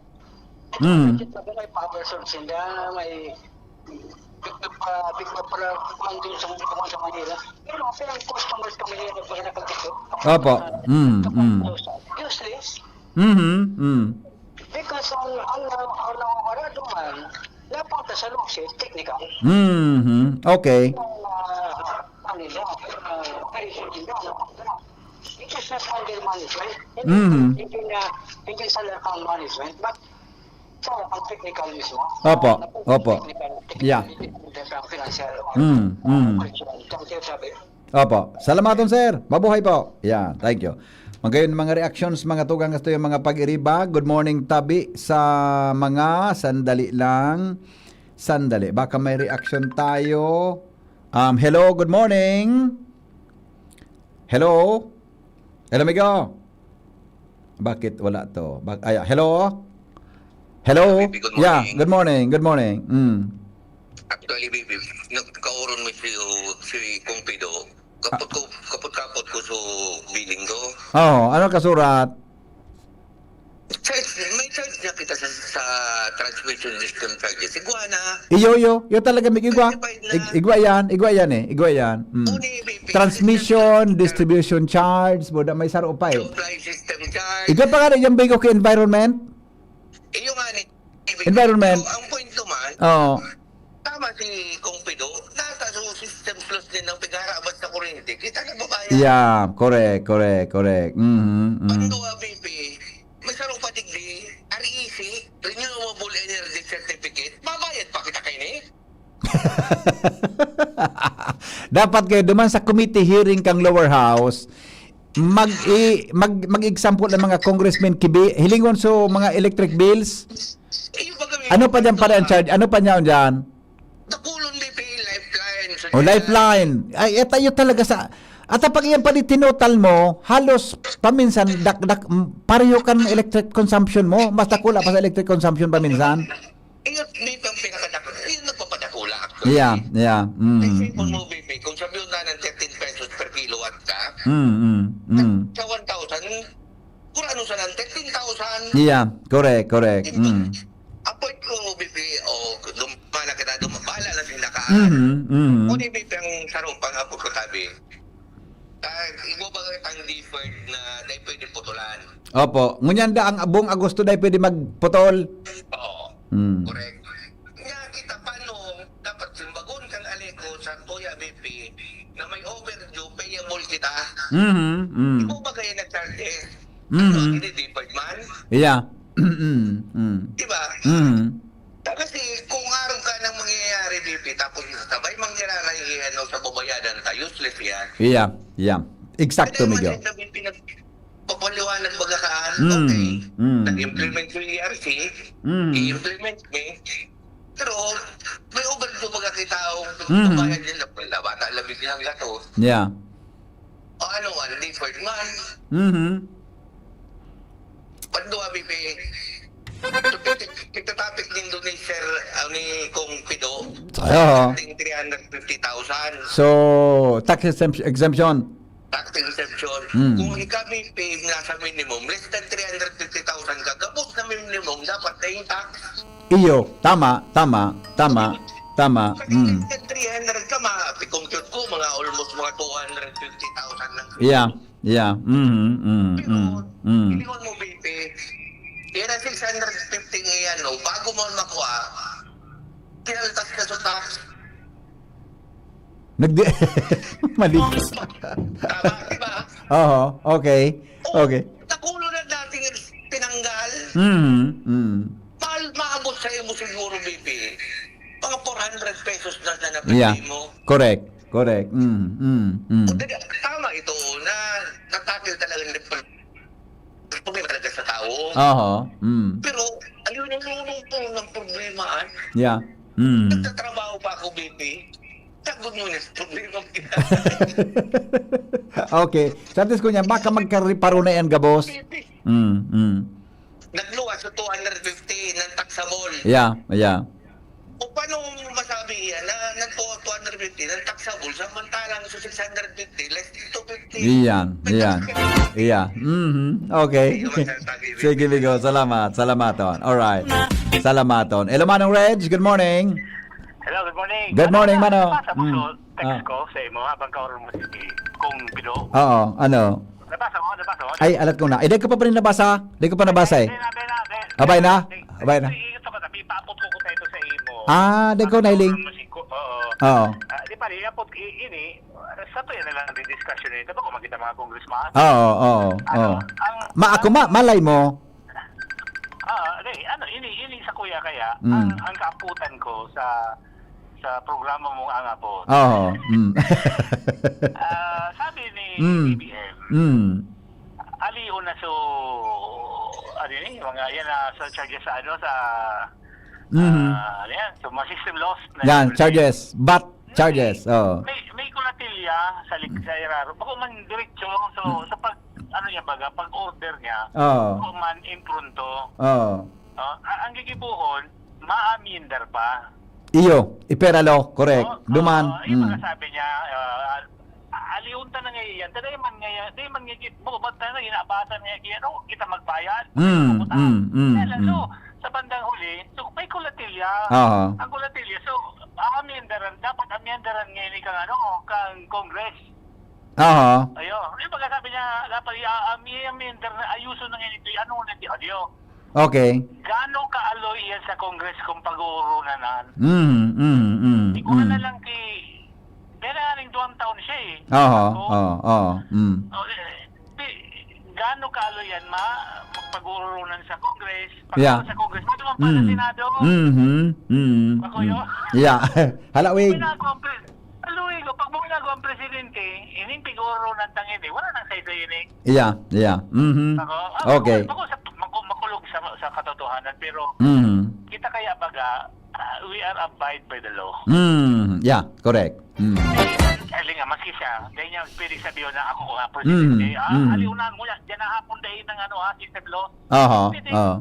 Mhm. May power source ninda, may big na pa, big na pala, kuwan dun sa mga sa Manila. Pero kasi ang customers kami nila, nagpakita dito. Opo. Mm, mm. Useless. Mhm, mm. Because ang, ang, ang nawawala doon, napunta sa losses, technical. Mhm, okay. Ang, ah, ano nila, ah, operation nila, napunta. It is not under management. Hindi, Mhm. hindi na, hindi sa lack ng management, but sa ang technical mismo. Opo, Napunta sa opo. Technical, Yeah. Technical, financial, Mm, mm. Operation. Thank you, sabi. Opo. Salamaton, sir. Mabuhay po. Yeah, thank you. Magayon, mga reactions, mga tugang, gusto yung mga pag-iriba. Good morning, tabi sa mga, sandali lang. Sandali. Baka may reaction tayo. Um, hello, good morning. Hello? Hello, amigo? Bakit wala to? Bak-, ay, hello? Hello? Baby, good Yeah, morning. Good morning, good morning. Mm. Actually, baby, nagkauron mo si, si Kong Pido. Kapot ko, kapot-kapot ko sa billing ko. Oo, ano kasurat? Charge, may charge na kita sa, sa transmission system charges. Igwa na. Iyo, iyo. Iyo talaga, may igwa. Specified na. Ig-, igwa yan, igwa yan eh. Igwa yan. Mm. Transmission, distribution charge, boda may saro pa eh. Supply system charge. Igwa pa nga na yung bigo kay environment? Iyo nga ni. Environment. So, ang point ko man, Oo. Tama si Kong Pido, nasa so system plus din ang pigharabas sa kuryente. Kita na ba kaya? Yeah, correct, correct, correct. Mhm, mhm. Pag ito, ah, B P, may sarong pa digdi, R E C, Renewable Energy Certificate, mabayad pa kita kaini? Dapat kayo duman sa committee hearing kang lower house, mag-i-, mag-, mag-example ang mga congressmen kibi, hilingon so mga electric bills. Eh, yung baga may Ano pa dyan pare ang charge? Ano pa niya dyan? Dakulon may pay lifeline. So, Oh, lifeline. Ay, eh, tayo talaga sa, at pag iyan pa di tinotal mo, halos paminsan, dak, dak, m-, pareho kan electric consumption mo, mas dakula pa sa electric consumption paminsan. Iyo, dito ang pinakadakula. Iyo, nagpapadakula, actually. Yeah, yeah. Mm, Kasi kung mm. mo, B P, kung sabihin na ng thirteen pesos per kilowatt ka, Mm, mm, mm. sa one thousand, kurano sa ng thirteen thousand. Yeah, correct, correct. Diba? Mm. Apoy ko, B P, o, dumala kita, dum-, bahala na sila ka. Mhm, mhm. Kung di, B P, ang sarong pang-apoy ko, tabi. Ah, igwa ba ang deferred na dai pwede putulan? Opo. Ngunyan da ang buong Agosto dai pwede magputol? Oo. Hmm. Correct. Nga kita, paano dapat simbagon kang Aleco sa Toya B P na may overdue, payable kita? Mhm, mm. Ikaw ba kaya nag-charge eh? Mhm. Ano, hindi deferred man? Yeah. Mm, mm. Di ba? Mhm. Ta-, kasi kung araw ka nang mangyayari, B P, tapos sabay mangyayari yan o sa babayadan ta, useless yan. Yeah, yeah. Eksakto, Kaya Miguel. Mali na may pinagpapaliwanag baga kaan, Mm, okay. mm, Nag-implement yung E R C, Mm. i-implement mo. Pero may overdue baga May taong Mhm. Bayad nila, wala, bata, labing lang gatos. Yeah. O ano man, deferred man. Mhm. Pagduwa, B P, ito, ito, ito topic ni Indonesia, ah, ni Kong Pido. Oo. Ating three hundred fifty thousand. So, tax exemp-, exemption. Tax exemption. Mm. Kung ikaw, B P, nasa minimum, less than three hundred fifty thousand ka, gabos na minimum, dapat na yung tax. Iyo, tama, tama, tama, tama. Pag Mm. three hundred ka, ma-, i-compute ko, mga almost mga two hundred fifty thousand lang. Yeah, yeah. Mhm, mm, Pero, mm, mm. Iniwan mo, B P, yan ang six hundred fifty ngayon, no? Bago mo makuha, kinaltas ka sa tax. Nagdi-, mali. Tama, di ba? Oo, okay. Oo, Okay. Nakulo na dating pinanggal. Mhm, mm. Mahal, maabot sa imo siguro, B P, mga four hundred pesos na, na napili Yeah. mo. Correct, correct. Mm, mm, mm. O, di, tama ito na natakil talaga ng problema talaga sa tao. Aha, mm. Pero, ayun ang lunong po ng problema, ah. Yeah. Mm. Nagtatrabaho pa ako, B P. Sagot mo na yung problema mo. Okay. Sa atis ko niya, baka magkariparo na yan, gabos. B P. Mm, mm. Nagluwas sa two hundred fifty ng taxable. Yeah, yeah. O paano mo masabi yan na ng two hundred fifty ng taxable, samantalang sa six hundred fifty, less than two fifty? Iyan, May iyan. tax ka. Iya. Mhm. Okay. Sige, Master Tagibig. Sige, Migo. Salamat. Salamaton. Alright. Salamaton. Hello, Manong Reg. Good morning. Hello, good morning. Good Ano morning, ka? Mano. Nabasa mo Mm. sa text Ah. ko sa imo habang kaoron mo si Kong Pido? Oo, ano? Nabasa mo, nabasa mo? Ay, alat ko na. Eh, di ko pa pa rin nabasa. Di ko pa nabasa eh. Hindi na, hindi na, hindi. Abay na? Hindi. Abay na? Hindi, ito ka, sabi, paapot ko ko tayo sa imo. Ah, di ko Habang nailing. kaoron mo si Ko-, oo. Oo. Ah, di pare, iapot, i-, ini, sa to yan na lang ang discussion nito. Baka makita mga congressman. Oo, oo, Ano, oo. ang, Ma, ako ang ma, malay mo. Ah, di, ano, ini, ini sa kuya kaya, Mm. ang, ang kaaputan ko sa, sa programa mong Ang Apod. Oo, mm. Ah, sabi ni Mm. B B M, Mm. aliw na so, ano yun, mga yan na, so charges sa ano, sa, Mhm. ah, ano yan, so mga system loss na Yan, yung charges. But Charges, oo. May, may kulatilya sa lig-, sa iraro. Bako man diretso, so, Mm. sa pag, ano niya baga, pag-order niya, Oo. bako man impronto. Oo. Oh, a-, ang gigibohon, maamyendar pa. Iyo, ipera lo, correct. Oo, Duman. oo, yung Mm. mga sabi niya, ah, aliunta na ngayon yan. Taday man ngayon, di man ngayon, bako ba tayo, inaabatan ngayon, ano, kita magbayad? Mm, Bako ta? mm, mm, Kaya lang, mm. so, sa bandang huli, so, may kulatilya. Oo. Ang kulatilya, so, aamyendaran, dapat amyendaran ngayon ni kang, ano, kang Congress. Aha. Ayo, yung pagkasabi niya, dapat i-, a-, a-, i-amyendar na ayuso na ngayon ito, ano na di, adiyo. Okay. Gano kaaloy yan sa Congress kung pag-uurunanan? Mm, mm, mm, Ikaw mm. na lang ki, kaya nga ning duwang taon siya eh. Aha, Ako, oo, oo, mm. oh, eh, di, gano kaaloy yan ma, pag-uurunan sa Congress? Pag Yeah. sa Congress, pati man pa sa Mm. Senado. Mhm, mm, Ako mm. yun. Yeah. Halawig. Ginagawa ang pres-, Luigo, pag bumulago ang presidente, ining pig-oro ng tangin eh, wala nang saysay ini. Yeah, yeah. Mhm. Ako, ah, Okay. ako, ako sa, maku-, makulog sa, sa katotohanan, pero Mhm. kita kaya baga, ah, we are abide by the law. Mm, yeah, correct. Mm. Kaya nga, maski siya, dahil niya pwede sabihin na ako nga presidente, Mm, ah, mm. aliw na mo yan, dyan na hapon dahil ng ano, ah, system law. Aha, Pwede. aha.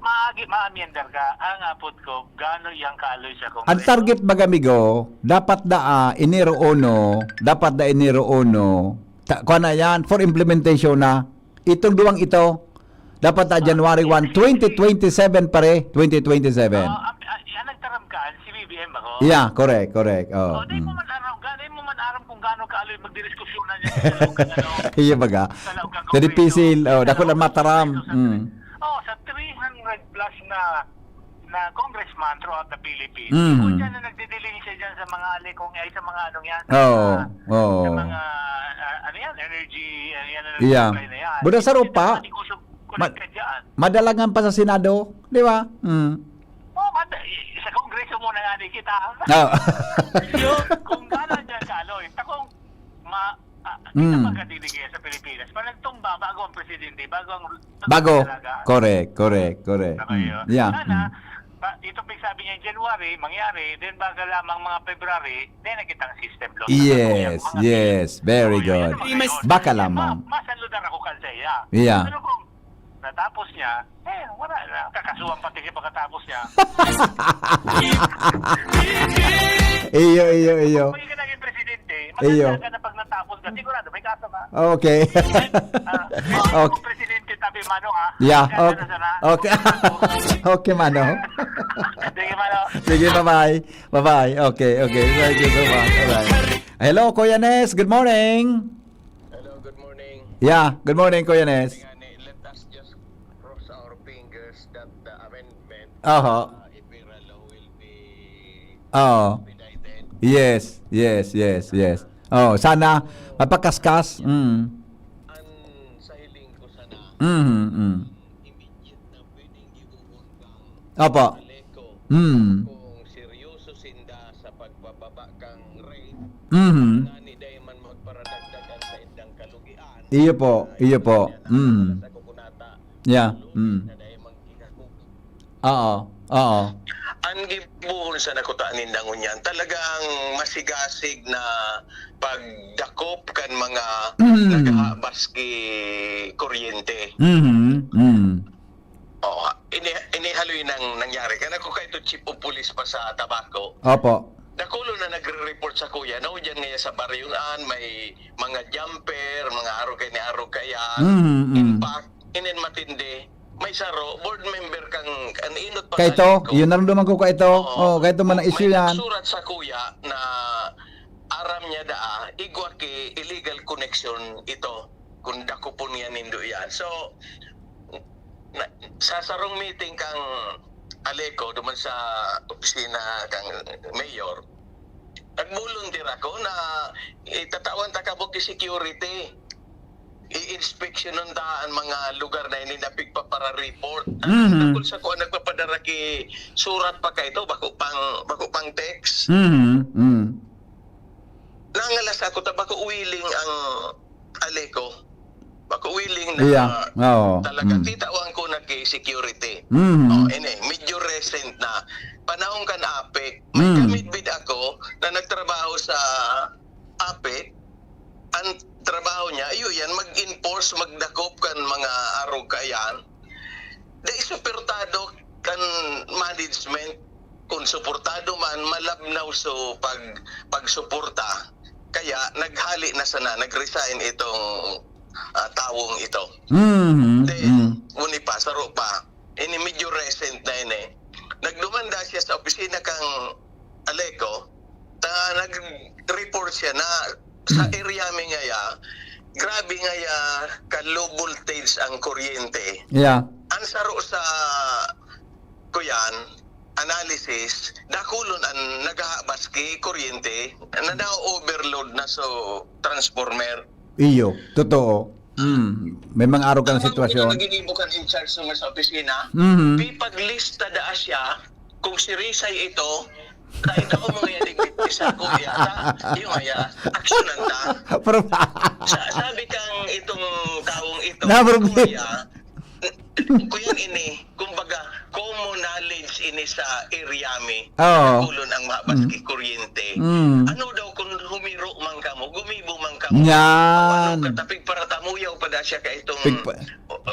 Maagi, maamyendar ka. Ang apot ko, gano yang kaaloy sa Kongreso? Ang target baga, amigo, dapat da, ah, Enero uno, dapat da Enero uno, ta-, kuha na yan, for implementation na. Itong duwang ito, dapat da Ah, January one, twenty twenty-seven, pare, twenty twenty-seven. Ah, ah, ah, yan ang taram ka, si B B M ako. Yeah, correct, correct. Oh, Oh, di mo mm. man aram, ga-, di mo man aram kung gaano kaaloy magdidiskusyonan yan sa loob ng ano, Iya baga. sa loob ng Sa Kongreso. dipicil, oh, Sa dako loob lang ng mataram. Kongreso, sa Mm. Oh, sa three hundred plus na, na congressman throughout the Philippines. Mhm. Kung dyan na nagdidiling siya dyan sa mga alikong, ay, sa mga anong yan, sa Oo, mga, oo. sa mga, ah, ano yan, energy, ano yan, ano Yeah. yan, na yan. Buda sa Hindi rupa, naman negosyo, ma-, connected yan. madalangan pa sa Senado, di ba? Mm. Oh, mad-, sa Kongreso muna nga di kita. Oo. Yun, kung gano'n dyan ka, Aloy, takong ma-, ah, kita Mm. magkadinig kaya sa Pilipinas. Pag nagtumba, bago ang presidente, bago ang Bago. talaga. Correct, correct, correct. Tama Mm. yun. Yeah. Sana, Mm. Ito pigsabi niya, January, mangyari, then baga lamang mga February, then nakitang system loss na Yes, sa mga yes. Very So, yun good. ang mga yun. Baka Ma-, lamang. masanludar ako kan sa iya. Yeah. Pero kung natapos niya, eh, wala na. Kakasuhan pati siya pagkatapos niya. Iyo, iyo, iyo. Pag ka naging presidente, Iyo. maganda ka na pag natapos ka, sigurado may kaso ka. Okay. Ah, Okay. Presidente, tabi mano, ah. Yeah, Maganda okay. na sana. Okay. Okay, mano. Sige, mano. Sige, bye-bye. Bye-bye. Okay, okay. Thank you so much. Bye-bye. Hello, Kuya Nes. Good morning. Hello, good morning. Yeah, good morning, Kuya Nes. Sabi nga ni, let us just cross our fingers that the amendment, Aha. uh, Ipira law will be Oo. expedited. Yes, yes, yes, yes. Oh, sana mapakaskas. Mm. Ang sa hiling ko sana, Mhm, mm. immediate na pwedeng gibohon kang Opo. Aleco Mm. kung seryoso sinda sa pagbababa kang rate, Mhm. ngani dai man magparadagdagan sa indang kalugian. Iyo po, iyo po. Yan ang Mm. sa kukunata. Yeah. Lunes Mm. na dai man kikakog. Oo, oo. Ang gibohon sa nakuta ninda ngunyan, talagang masigasig na pagdakop kan mga Mm. naghahabas ki kuryente. Mhm, mm. Oo, ini-, inihaloy nang nangyari. Kan ako kaito chief of police pa sa Tabaco. Opo. Dakulo na nagre-report sa kuya, na diyan ngaya sa Baryon an, may mga jumper, mga arog kay ni arog kaya. Mhm, mm. In fact, inin matindi, may saro, board member kang, an inot pa Kaito, kaliko. Yun naramdaman ko kaito. Oo. Oh, kaito man ang May issue yan. nagsurat sa kuya na aram niya daa, igwa ki illegal connection ito, kung dakopon niya nindo yan. So, na, sa sarong meeting kang Aleco, duman sa opisina kang mayor, nag-volunteer ako na itatawan ta kamo ki security. I-inspeksyonon ta an mga lugar na ini na pigpapara-report. Ang Mhm. tungkol sa kuwan, nagpapadara ki surat pa kaito, bako pang, bako pang text. Mhm, mm. Nangalas ako, ta bako willing ang Aleco. Bako willing na Yeah, oo, talaga. mm. Titawan ko na ki security. Mhm. Oh, ini, medyo recent na. Panahon kan APEC, may Mm. kamidbid ako na nagtrabaho sa APEC. Ang trabaho niya, iyo yan, mag-enforce, magdakop kan mga arog kaiyan. Dai suportado kan management. Kung suportado man, malabnaw so pag-, pagsuporta. Kaya naghali na sana, nag-resign itong, ah, tawong ito. Mhm, Then, mm. uni pa, saro pa. Ini medyo recent na ini. Nagdumanda siya sa opisina kang Aleco, ta nag-report siya na sa Mm. area mi ngaya, grabe ngaya ka low voltage ang kuryente. Yeah. Ang saro sa, kuyan, analysis, dakulon ang naghahabas ki kuryente, na na-overload na so transformer. Iyo, totoo. Mm. May mga arog kang Ang mga sitwasyon. Ginibo kan in charge sa, sa opisina, Mhm. pipaglista daa siya kung si Risay ito, kahit ako mga yan, sa kuya, ta, yung kaya, aksyonan ta. Pero Sa, sabi kang itong taong ito, Na, pero kuya, kuya ini, kumbaga, common knowledge ini sa area mi. Oo. Kulon ang mabas Mm. ki kuryente. Mm. Ano daw kung humiro man kamo, gumibo man kamo? Yan. Ano, katapig para tamuyaw pa da siya ka itong Pigpa- o, o,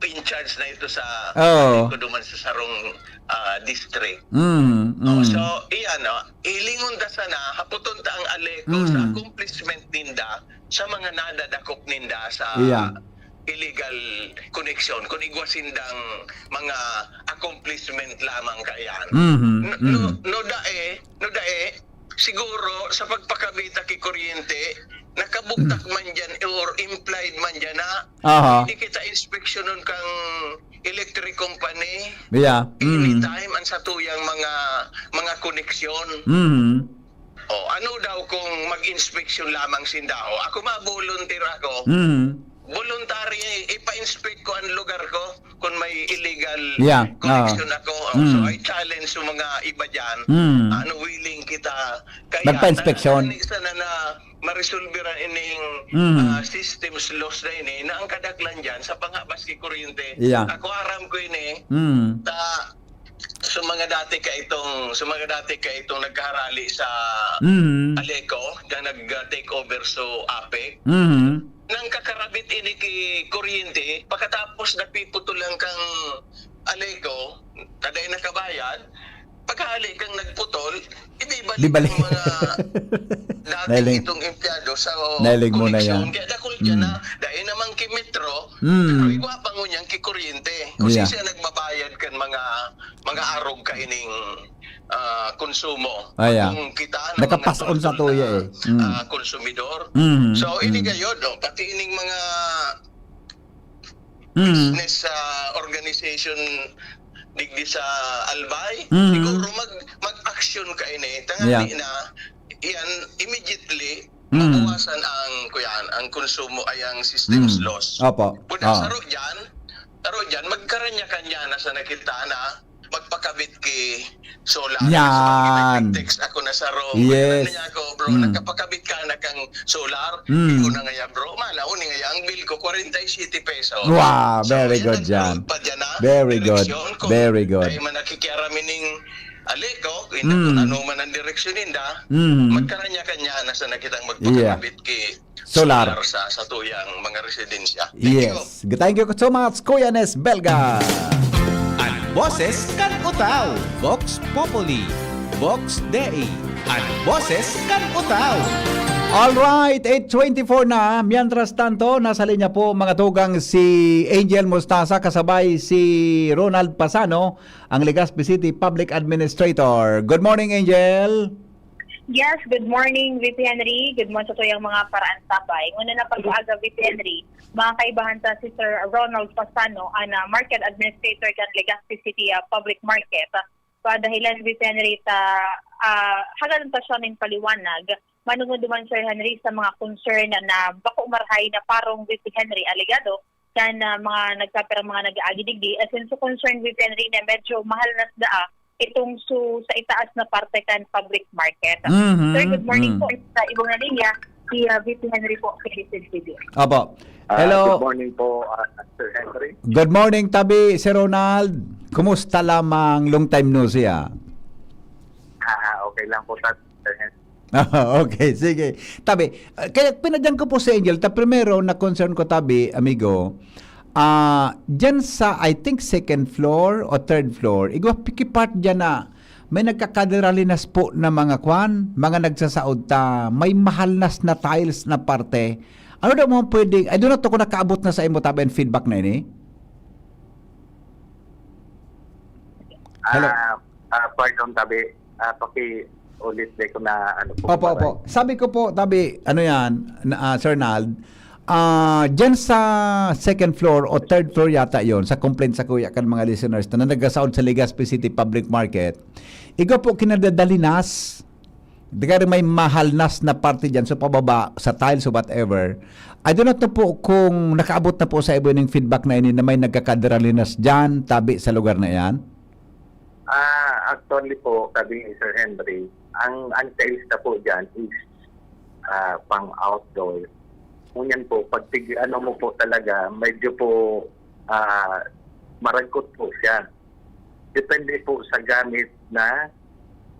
in charge na ito sa Oo. ko duman sa sarong, ah, district. Mm, Oh, mm. so, iyan, no? Hilingon ta sana, haputon ta ang Aleco sa Mm. accomplishment ninda, sa mga nadadakop ninda sa Iya. illegal connection, kung igwa sindang mga accomplishment lamang kaiyan. Mhm, No, no, mm. no dae, no dae, siguro sa pagpakabita ki kuryente, nakabugtak Mm. man dyan or implied man dyan na Aha. hindi kita inspeksyonon kang electric company. Yeah. Mm. Anytime ang satuyang mga, mga koneksyon. Mhm. Oh, ano daw kung mag-inspeksyon lamang sinda? Oh, ako ma-volunteer ako. Mhm. Voluntary, ipa-inspect ko ang lugar ko kung may illegal Yeah, connection oo. ako. Oh, so, Mm. I challenge yung mga iba dyan. Mm. Ano, willing kita. Kaya, Magpa-inspeksyon. na, sana na maresolbera ining, Mm. ah, systems loss na ini, na ang kadaklan dyan, sa panghabas ki kuryente. Yeah. Ako aram ko ini, Mm. ta, So mga dati ka itong, so mga dati ka itong nagkaharali sa Mhm. Aleco na nag-take over so APEC. Mhm. Nang kakarabit ini ki kuryente, pagkatapos napiputol lang kang Aleco, na dai nakabayad, paghali kang nagputol, ibibalik Bibalik. ang mga dating Nailing. itong empleyado sa Nailing mo na koneksyon. yan. Kaya dakul dyan Mm. na, dahil naman ki Metro, Mm. pero igwa pa ngunyan ki kuryente. Kung Yeah. sino siya nagbabayad kan mga, mga arog kaining, ah, konsumo. Ah, yeah. Kung kita ng mga Nakapas-on sa tuya eh. Mm. ah, konsumidor. Mm, So, ini mm. gayod, no? Pati ining mga Mm. business, ah, organization digdi sa Albay, Mm. siguro mag-, mag-action ka ini. Tangali Yeah. na, yan, immediately, Mm. mabawasan ang, kuyan, ang konsumo ay ang systems Mm. loss. Opo. Pwede Oo. saro dyan, saro dyan, magkaranya-kanya na sa nakita na, magpakabit ki solar. Yan. Text ako na sa room. Yes. Ano niya ako, bro, Mm. nagkapakabit ka na kang solar? Mm. Ikaw na ngaya, bro. Malaw ni ngaya ang bill ko, kwarenta y siyete pesos. Wow, So, very yan good, ang Jan. pa dyan, ah. Very good. Direksyon ko. Very good. Dahil man nakikiaram ining Aleco, kung Mm. ano man ang direksyon ninda, Mm. magkaranya-kanya na sa nakitang Yeah. magpakabit ki Solar. solar sa, sa tuyang mga residensya. Thank you. Yes. Thank you so much, Kuya Nes Belga. An boses kan Utao, Vox Populi, Vox Dei, an boses kan Utao. Alright, eight twenty-four na. Mientras tanto, nasa linya po, mga tugang, si Angel Mostasa, kasabay si Ronald Pasano, ang Legazpi City Public Administrator. Good morning, Angel. Yes, good morning, V P Henry. Good morning sa tuyang mga paraan sabay. Nguna na pag-aaga, V P Henry, mga kaibahan ta si Sir Ronald Pasano, an, ah, Market Administrator kan Legazpi City, ah, Public Market. Ah, padahilan, V P Henry, ta, ah, hagadan ta siya nin paliwanag. Manunod duman, Sir Henry, sa mga concern na bako marahay na parong V P Henry alegado, kan, ah, mga nagkapirang mga nag-aagi digdi, asin sa concern with Henry na medyo mahal na sa daa itong su-, sa itaas na parte kan public market. Mhm, Sir, good morning mm. po. Sa ibong na linya, si, ah, V P Henry po, Philippine T V. Opo. Ah, Hello. Good morning po, ah, Sir Henry. Good morning, tabi, Sir Ronald. Kumusta lamang? Long time no see, ah. Ah, okay lang po, Sir Henry. Okay, sige. Tabi, ah, kaya pinadyan ko po si Angel. Ta, primero, na-concern ko, tabi, amigo, ah, dyan sa, I think, second floor o third floor, igwa piki part dyan na may nagkakadralinas po na mga kwan, mga nagsasaod ta, may mahalnas na tiles na parte. Ano daw mo pwedeng, I don't know to kung nakaabot na sa imo, tabi, ang feedback na ini? Hello? Ah, ah, pardon, tabi. Ah, paki-ulit, di ko na, ano po, Opo, opo. maray. Sabi ko po, tabi, ano yan, na, ah, Sir Nald, ah, dyan sa second floor o third floor yata yon, sa complaint sa kuya kan mga listeners na nagasaod sa Legazpi City Public Market, igwa po kinadadalinas, di ka rin may mahalnas na parte dyan, so pababa, sa tiles o whatever. I do not know po kung nakaabot na po sa iba yung feedback na ini na may nagkakadralinas dyan, tabi sa lugar na yan. Ah, actually po, sabi ni Sir Henry, ang, ang tiles na po dyan is, ah, pang outdoor. Ngunyan po, pag tig-, ano mo po talaga, medyo po, ah, maragkot po siya. Depende po sa gamit na,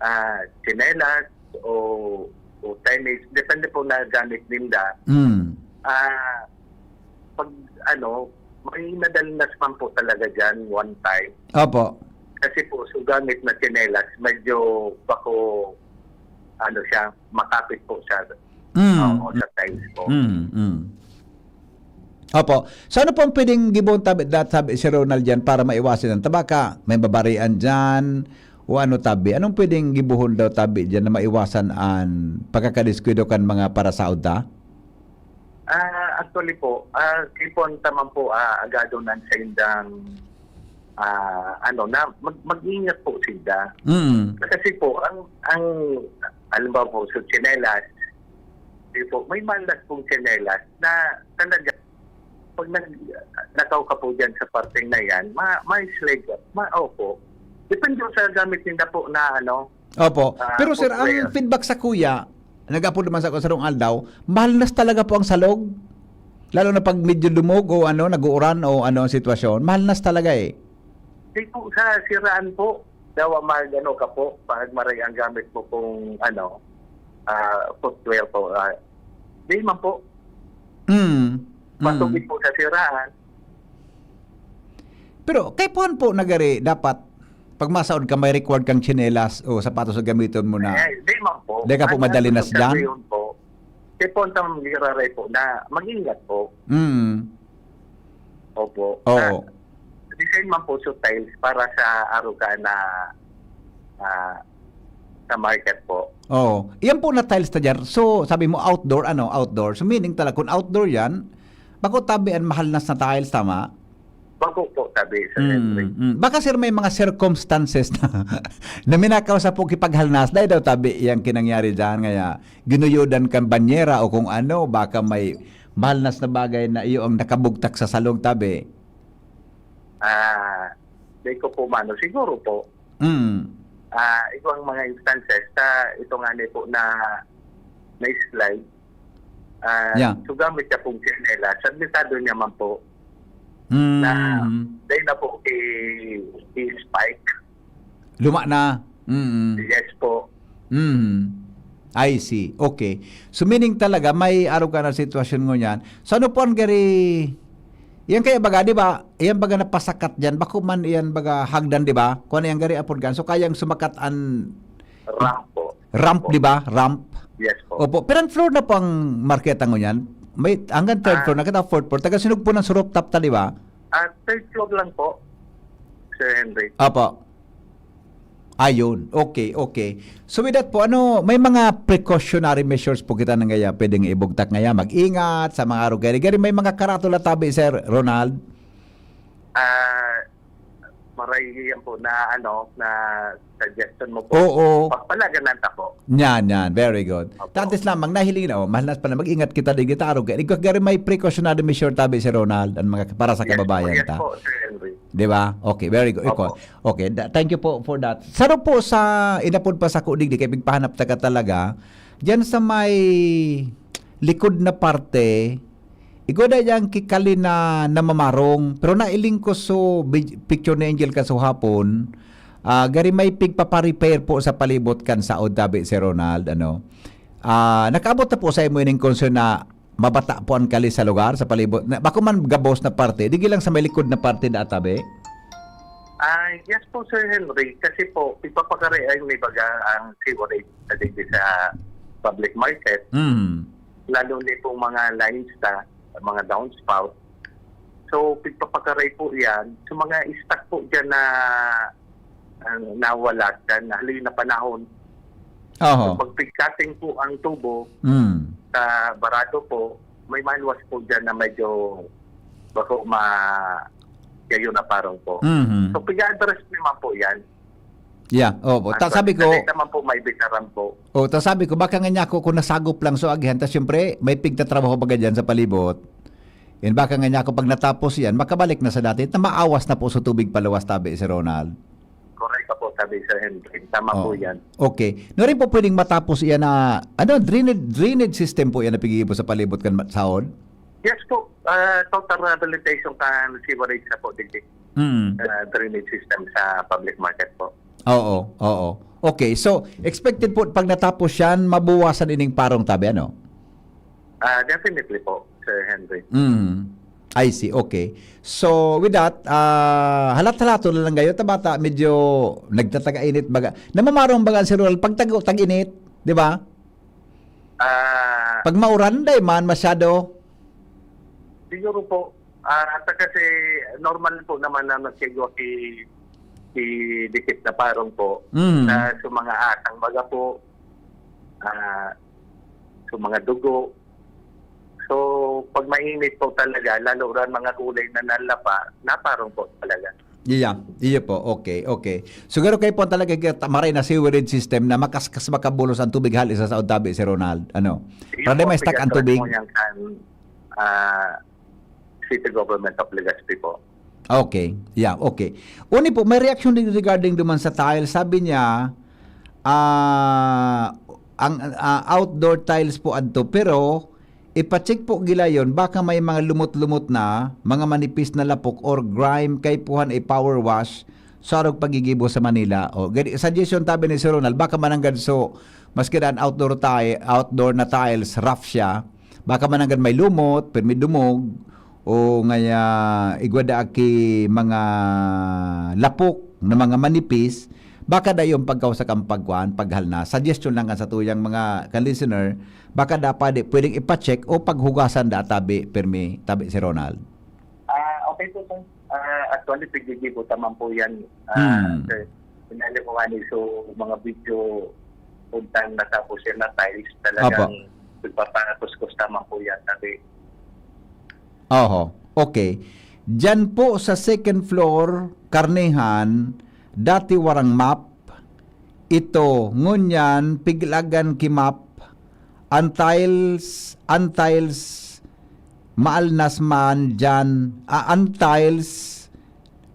ah, tsinelas o, o tennis. Depende po na gamit ninda. Mm. Ah, pag ano, may nadalinas man po talaga dyan one time. Opo. Kasi po, so gamit na tsinelas, medyo bako, ano siya, makapit po siya. Mm. Oo, sa tiles po. Mm, mm. Opo. So, ano po ang pwedeng gibohon tabi, dat-, sabi si Ronald dyan para maiwasan ang tabaka? May babarian dyan? O ano tabi? Anong pwedeng gibohon daw tabi dyan na maiwasan ang pagkakadiskuido kan mga parasaod ta? Ah, actually po, ah, kipon taman po, ah, agado nan sa indang, ah, ano, na mag-, mag-ingat po sila. Mm. Kasi po, ang, ang, halimbawa po, sa tsinelas, di po, may malas pong tsinelas na talaga, pag nag-, nakaw ka po dyan sa parteng na yan, ma-, may slide, ma-, opo. Depende po sa gamit ninda po na, ano, Opo. Ah, Pero, sir, ang footwear. Feedback sa kuya, nag-apod naman sa sarong aldaw, mahalnas talaga po ang salog. Lalo na pag medyo dumog o ano, nag-uuran o ano ang sitwasyon, mahalnas talaga eh. Di po, sa siraan po. dawa mag-ano ka po, pag maray ang gamit mo kung ano, ah, footwear po. Ah, di man po, Mm. matubig Mm. po sa siraan. Pero kaipuhan po nagari dapat pag masaod ka may required kang tsinelas o sapatos na gamiton mo na. Eh, di man po. Di ka po Ang madali gusto nas dyan? Sabihin po, kaipuhan tang giraray po na mag-ingat po. Mm. Opo. Oo. Ah, design man po sa tiles para sa aruga na ah, sa market po. Oo. Iyan po na tiles ta dyan. So, sabi mo outdoor, ano, outdoor. So, meaning talaga, kung outdoor yan, bako tabi ang mahalnas na tiles, tama? Bako po, sabi sa Mm, Henry. mm. Baka sir may mga circumstances na, na minakaw sa po kipaghalnas, dahil daw tabi yang kinangyari dyan, kaya ginuyodan kan banyera o kung ano, baka may mahalnas na bagay na iyo ang nakabugtak sa salong tabi. Ah, di ko po mano. Siguro po, Mm. ah, ibang mga instances, sa ito nga ni po na na-slide, ah, Yeah. sugamit siya pong tsinelas, admitado niya man po Mm. na dahil na po i-, i-spike. Luma na. Mm. Yes po. Mm. I see. Okay. So meaning talaga may arog ka na sitwasyon ngunyan. So ano po ang gari, yan kaya baga, di ba? Yan baga napasakat dyan. Bako man yan baga hagdan, di ba? Kung ano yan gari apod kan. So kayang sumakat an Ramp po. ramp, Opo. Di ba? Ramp. Yes po. Opo. Pero ang floor na po ang marketa ngunyan? May hanggang third Ah. Floor na kita, fourth floor. Taga sinog po ng surop top ta, di ba? Ah, third floor lang po, Sir Henry. Apo. Ayun. Okay, okay. So with that po, ano, may mga precautionary measures po kita na ngaya, pwedeng ibugtak ngaya, mag-ingat sa mga arog. Gari, gari, may mga karatula tabi, Sir Ronald? Ah, maray yan po na, ano, na suggestion mo po. Oo. Pagpalaganan ta po. Yan, yan. Very good. Opo. Tatis lamang, nahiling na, oh, mahalnas pa na, mag-ingat kita, di kita arog. Gari, gari may precautionary measure tabi, Sir Ronald, ang mga, para sa Yes po, kababayan yes ta. po, Sir Henry. Di ba? Okay, very good. Ikaw. Opo. Okay, da- thank you po for that. Saro po sa inapod pa sa kudig, di kay pigpahanap ta ka talaga. Diyan sa may likod na parte, igwa da dyan kikali na namamarong. Pero nailing ko so bi- picture ni Angel kasuhapon. Ah, gari may pigpaparepair po sa palibot kan saod, tabi si Ronald, ano. Ah, nakaabot na po sa imo ining concern na mabata po ang kali sa lugar, sa palibot. Na, bako man gabos na parte, di lang sa may likod na parte na tabi. Ah, yes po, Sir Henry. Kasi po, ipapakaray ay may baga ang sewerage na digdi sa public market. Mm. Lalo ni pong mga lines na, mga downspout. So, pagpapakaray po yan. So, mga stock po dyan na ang nawala dyan, halin na panahon. Oho. So, pag pigkating po ang tubo, Mm. sa barado po, may maluwas po dyan na medyo bako ma yayo na parong po. Mhm. So, pig-address naman po yan. Yeah, opo. Ta sabi ko, Dali naman po may bitaran po. Oh, ta sabi ko, baka nga niya ako kung nasagop lang so agihan, ta siyempre, may pigtatrabaho baga dyan sa palibot. Yan, baka nga niya ako pag natapos yan, makabalik na sa dati, na maawas na po sa tubig paluwas, tabi si Ronald. Correct ka po, sabi Sir Henry. Tama po Oh. yan. Okay. No rin po pwedeng matapos yan na, ano, drainage, drainage system po yan na pigibo sa palibot kan ma- saon? Yes po, ah, total rehabilitation kan sewerage na po, digdi. Mm. Ah, drainage system sa public market po. Oo, oo. Okay, so expected po pag natapos yan, mabuwasan ining parong tabi, ano? Ah, definitely po, Sir Henry. Mm. I see, okay. So, with that, ah, halat-halato na lang kayo. Tabata, medyo nagtataga-init baga. Namamarong baga si Ronald, pag tag- tag-init, di ba? Ah, Pag mauran, day man, masyado. Siguro po, ah, ta kasi normal po naman na nagkigwa si, si dikit na parong po Mm. sa, sa mga atang baga po, ah, sa mga dugo. So, pag mainit po talaga, lalo ran mga kulay na nalapa, naparong po talaga. Iya, iyo po. Okay, okay. Siguro kayo po talaga kita- maray na sewerage system na makaskas makabulos ang tubig hali sa saod tabi si Ronald. Ano? Sige Para di po, may stuck ang pig-address tubig. mo yan kan, ah, City Government of Legazpi po. Okay. Yeah, okay. Uni po, may reaction din regarding duman sa tile. Sabi niya, ah, ang ah, outdoor tiles po adto, pero ipacheck po gilayon, baka may mga lumot-lumot na, mga manipis na lapok or grime, kaipuhan i-power wash. sa arog paggigibo sa Manila. O, gani, suggestion tabi ni Sir Ronald, baka mananggad so, maski daan outdoor ti-, outdoor na tiles, rough siya, baka mananggad may lumot, pirmi dumog, o ngaya igwa da aki mga lapok na mga manipis, baka da yung pagkausa kan pagkuan, paghalnas. Suggestion lang kan sa tuyang mga ka-listener, baka da pwede, pwedeng ipacheck o paghugasan da tabi, pirmi, tabi si Ronald. Ah, okay po, sir. Ah, actually, piggigibo ta man po yan, ah, Hmm. sir. Pinali ko nga ni, so, mga video, kung saan natapos yan na tiles, talagang Apo. nagpapakuskus ta man po yan, sabi. Oho. Okay. Diyan po sa second floor, karnehan, dati warang map, ito, ngunyan, piglagan ki map, an tiles, an tiles, maalnas man diyan, ah, an tiles,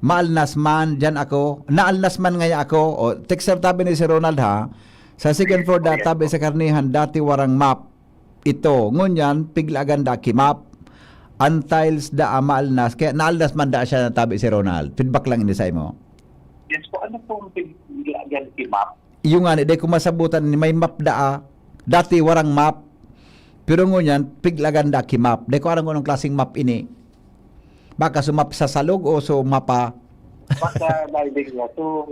maalnas man diyan ako, naalnas man ngaya ako. O, texter tabi ni si Ronald, ha. Sa second floor da, Yes, tabi po. sa karnehan, dati warang map. Ito, ngunyan, piglagan da ki map. An tiles da, ah, maalnas. Kaya naalnas man da siya, tabi si Ronald. Feedback lang ini sa imo. Yes po, ano pong piglagan ki map? Yung nga, di ko masabutan, may map da, ah. Dati, warang map. Pero ngunyan, piglagan da ki map. Di ko aram kung anong klaseng map ini. Baka sumap sa salog o sumapa. Baka dahil din nga. So,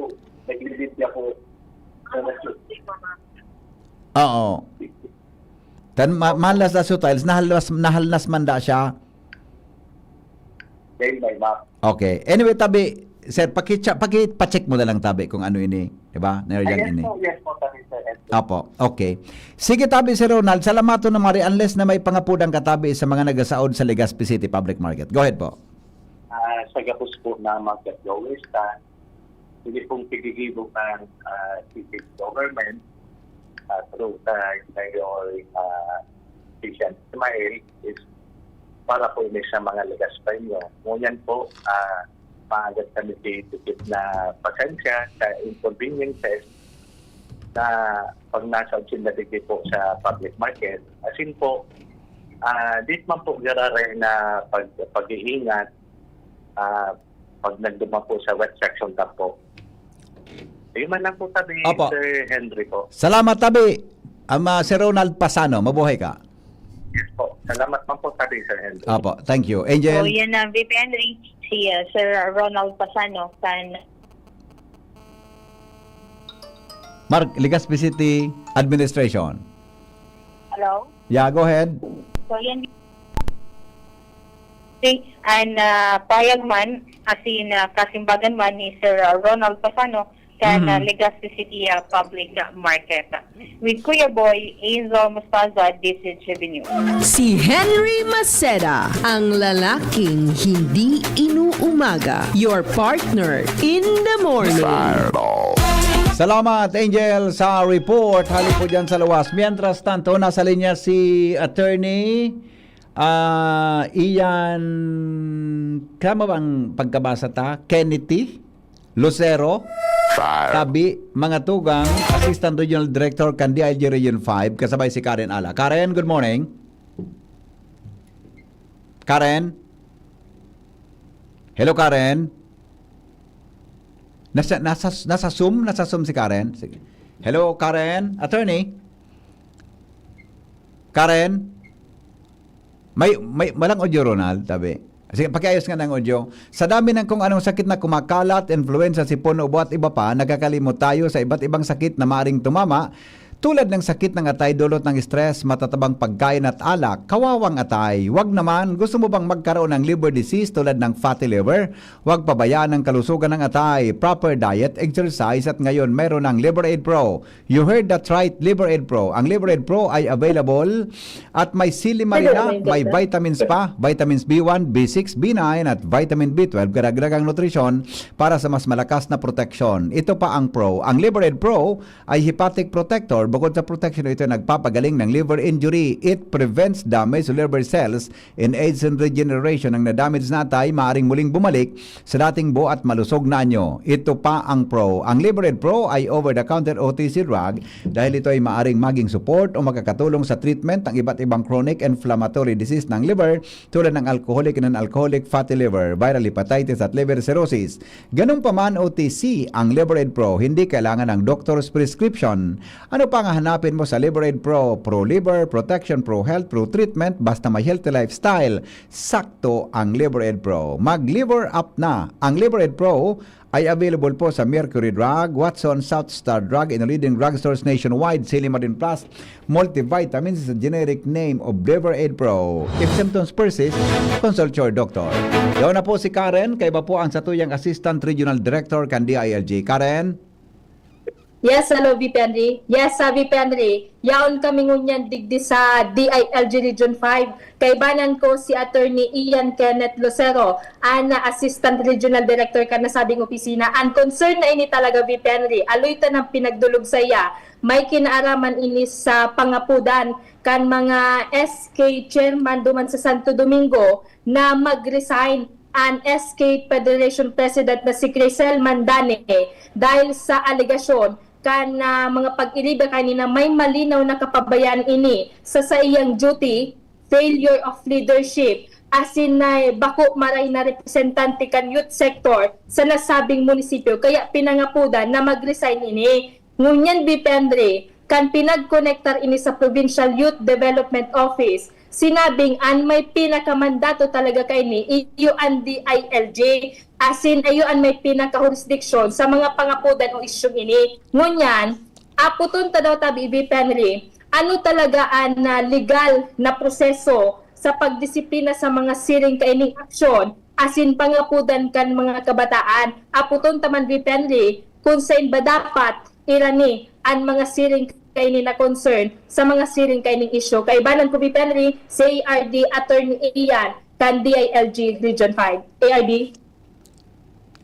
naglilid niya po. Oo. Tan ma-, mahalnas na su tiles, nahalnas, nahalnas man da siya. Then by map. Okay. Anyway, tabi, sir, pakicha-, pakipacheck mo na lang, tabi, kung ano ini, di ba? Ah, Neryan yes ini. po, yes po, tabi, sir. Yes po. Apo, okay. Sige, tabi, Sir Ronald, salamaton na mari, unless na may pangapudan ka, tabi, sa mga nagasaod sa Legazpi City Public Market. Go ahead po. Ah, sa gabos po na market goers, ta, hindi pong piggigibo kan, ah, city government, ah, through kay Mayor, ah, Christian Ismail is para po ini sa mga Legaspeño. Ngunyan po, ah, maagad kami si dikit na pasensya sa inconveniences na pag nasa opisina digdi po sa public market. As in po, ah, di man po gararay na pag-, pag-iingat, ah, pag nagduman po sa wet section ta po. Yun man lang po, tabi, Opo. Sir Henry po. Salamat, tabi. Ama, Sir Ronald Pasano, mabuhay ka. Yes po. Salamat man po, tabi, Sir Henry. Opo, thank you. Angel? So, yan na, V P Henry, si, uh, Sir Ronald Pasano, kan Mark, Legazpi City Administration. Hello? Yeah, go ahead. So, yan. Okay, an, ah, pahayag man, asin, ah, kasimbagan man ni Sir, ah, Ronald Pasano, kan, Mhm. ah, Legazpi City, ah, Public Market. With Kuya Boy, Angel Mostaza, D Z G B News. Si Henry Maceda, ang lalaking hindi inuumaga. Your partner in the morning. Salamat, Angel, sa report. Hali po dyan sa luwas. Mientras tanto, nasa linya si Attorney, ah, Ian, tama bang pagkabasa ta? Kennedy Lucero. Tabi, mga tugang, Assistant Regional Director kan D I L G Region five, kasabay si Karen Ala. Karen, good morning. Karen? Hello, Karen? Nasa, nasa, nasa Zoom? Nasa Zoom si Karen? Sige. Hello, Karen? Attorney? Karen? May, may, walang audio, Ronald, tabi. Sige, pakiayos nga ng audio. Sa dami ng kung anong sakit na kumakalat, influenza, sipon, ubo at iba pa, nagkakalimot tayo sa iba't ibang sakit na maaring tumama, tulad ng sakit ng atay dulot ng stress, matatabang pagkain at alak, kawawang atay. Wag naman, gusto mo bang magkaroon ng liver disease tulad ng fatty liver? Wag pabayaan ang kalusugan ng atay. Proper diet, exercise, at ngayon meron ng Liver Aid Pro. You heard that right, Liver Aid Pro. Ang Liver Aid Pro ay available at may sili marina, may vitamins pa, vitamins B one, B six, B nine, at vitamin B twelve, karagdagang nutrisyon para sa mas malakas na proteksyon. Ito pa ang Pro. Ang Liver Aid Pro ay hepatic protector, Bukod sa protection, ito nagpapagaling ng liver injury. It prevents damage to liver cells in age and regeneration. Ang na-damage na atay maaring muling bumalik sa dating buo at malusog na anyo. Ito pa ang Pro. Ang Liver Aid Pro ay over-the-counter O T C drug dahil ito ay maaring maging support o makakatulong sa treatment ng iba't ibang chronic inflammatory disease ng liver, tulad ng alcoholic and non-alcoholic fatty liver, viral hepatitis at liver cirrhosis. Ganun pa man, O T C ang Liver Aid Pro, hindi kailangan ng doctor's prescription. Ano pa ang hahanapin mo sa Liver Aid Pro? Pro Liver, Protection, Pro Health, Pro Treatment, basta may healthy lifestyle, sakto ang Liver Aid Pro. Mag-Liver Up na! Ang Liver Aid Pro ay available po sa Mercury Drug, Watson, South Star Drug, and leading drugstores nationwide, Silimarin Plus, multivitamins sa generic name of Liver Aid Pro. If symptoms persist, consult your doctor. Yaon na po si Karen, kaiba po ang satuyang Assistant Regional Director kan D I L G. Karen? Yes, hello, V P Henry. Yes, sa V P Henry. Yaon kami ngunyan digdi sa D I L G Region five. Kaibanan ko si Attorney Ian Kenneth Lucero, an Assistant Regional Director kan nasabing opisina. Ang concern na ini talaga, V P Henry, aloy ta nang pinagdulog saiya. May kinaaraman ini sa pangapodan kan mga S K chairman duman sa Santo Domingo na mag-resign an S K Federation President na si Crisel Mandane dahil sa alegasyon kan, ah, mga pag-iriba kaini na may malinaw na kapabayaan ini sa saiyang duty, failure of leadership, asin na bako maray na representante kan youth sector sa nasabing munisipyo, kaya pinangapodan na mag-resign ini. Ngunyan, V P Henry, kan pinagkonektar ini sa Provincial Youth Development Office, sinabing an may pinakamandato talaga kaini iyo an D I L G, asin iyo an may pinakahurisdiksyon sa mga pangapodan o isyung ini. Ngunyan, apoton ta daw tabi, V P Henry, ano talaga an, ah, legal na proseso sa pagdisiplina sa mga siring kaining aksyon asin pangapodan kan mga kabataan? Apoton ta man, V P Henry, kung saen ba dapat irani an mga siring kaini na concern sa mga siring kaining isyu. Kaibanan ko, V P Henry, si A R D Attorney Ian kan D I L G Region five. A R D?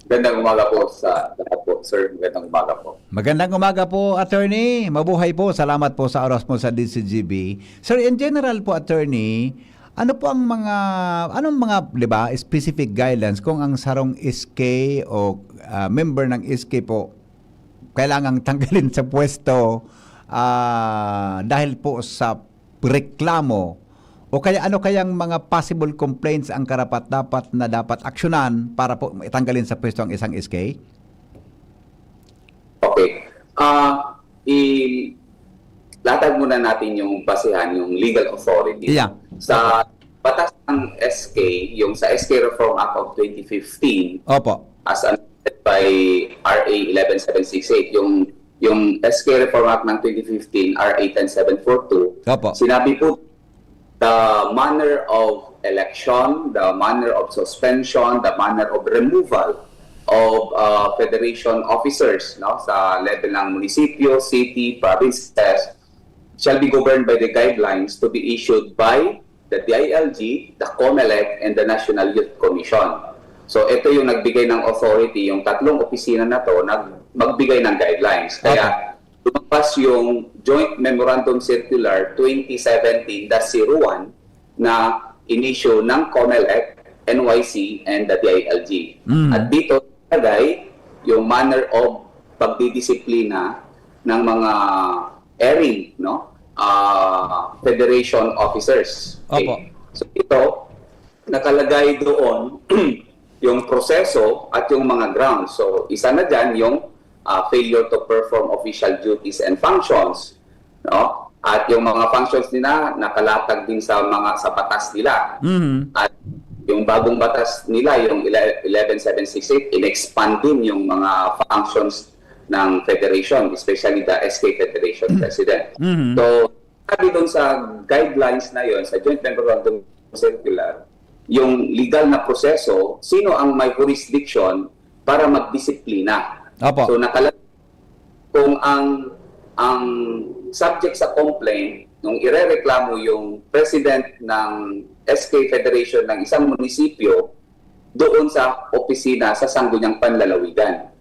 Magandang umaga po sa lahat po, sir. Magandang umaga po. Magandang umaga po, Attorney. Mabuhay po. Salamat po sa oras mo sa D Z G B. Sir, in general po, Attorney, ano po ang mga, anong mga, di ba, specific guidelines kung ang sarong S K o, ah, member ng S K po kailangang tanggalin sa pwesto, ah, dahil po sa reklamo? O kaya ano kayang mga possible complaints ang karapat-dapat na dapat aksyonan para po tanggalin sa pwesto ang isang S K? Okay. Ah, ilatag muna natin yung basehan, yung legal authority. Yeah. Sa batas ng S K, yung sa S K Reform Act of twenty fifteen, Opo. As amended by R A eleven seven six eight, yung, yung S K Reform Act ng twenty fifteen, R A ten seven four two, Opo. Sinabi po, the manner of election, the manner of suspension, the manner of removal of, uh, federation officers, no, sa level ng munisipyo, city, provinces, shall be governed by the guidelines to be issued by the D I L G, the COMELEC, and the National Youth Commission. So, ito yung nagbigay ng authority, yung tatlong opisina na to, na magbigay ng guidelines. Kaya, Okay. lumabas yung Joint Memorandum Circular twenty seventeen dash zero one na in-issue ng COMELEC, N Y C, and the D I L G. Mm. At dito, lagay yung manner of pagdidisiplina ng mga erring, no? Ah, federation officers. Okay. Opo. So, ito, nakalagay doon yung proseso at yung mga grounds. So, isa na dyan yung, ah, failure to perform official duties and functions, no? At yung mga functions nila nakalatag din sa mga, sa batas nila. Mhm. At yung bagong batas nila, yung ele-, eleven seven six eight, in-expand din yung mga functions ng federation, especially the S K Federation President. Mhm. So, sabi doon sa guidelines na yon, sa Joint Memorandum Circular, yung legal na proseso, sino ang may jurisdiction para magdisiplina? Opo. So, nakala-, kung ang, ang subject sa complaint, nung irereklamo yung president ng S K Federation ng isang munisipyo, doon sa opisina sa sangguniang panlalawigan.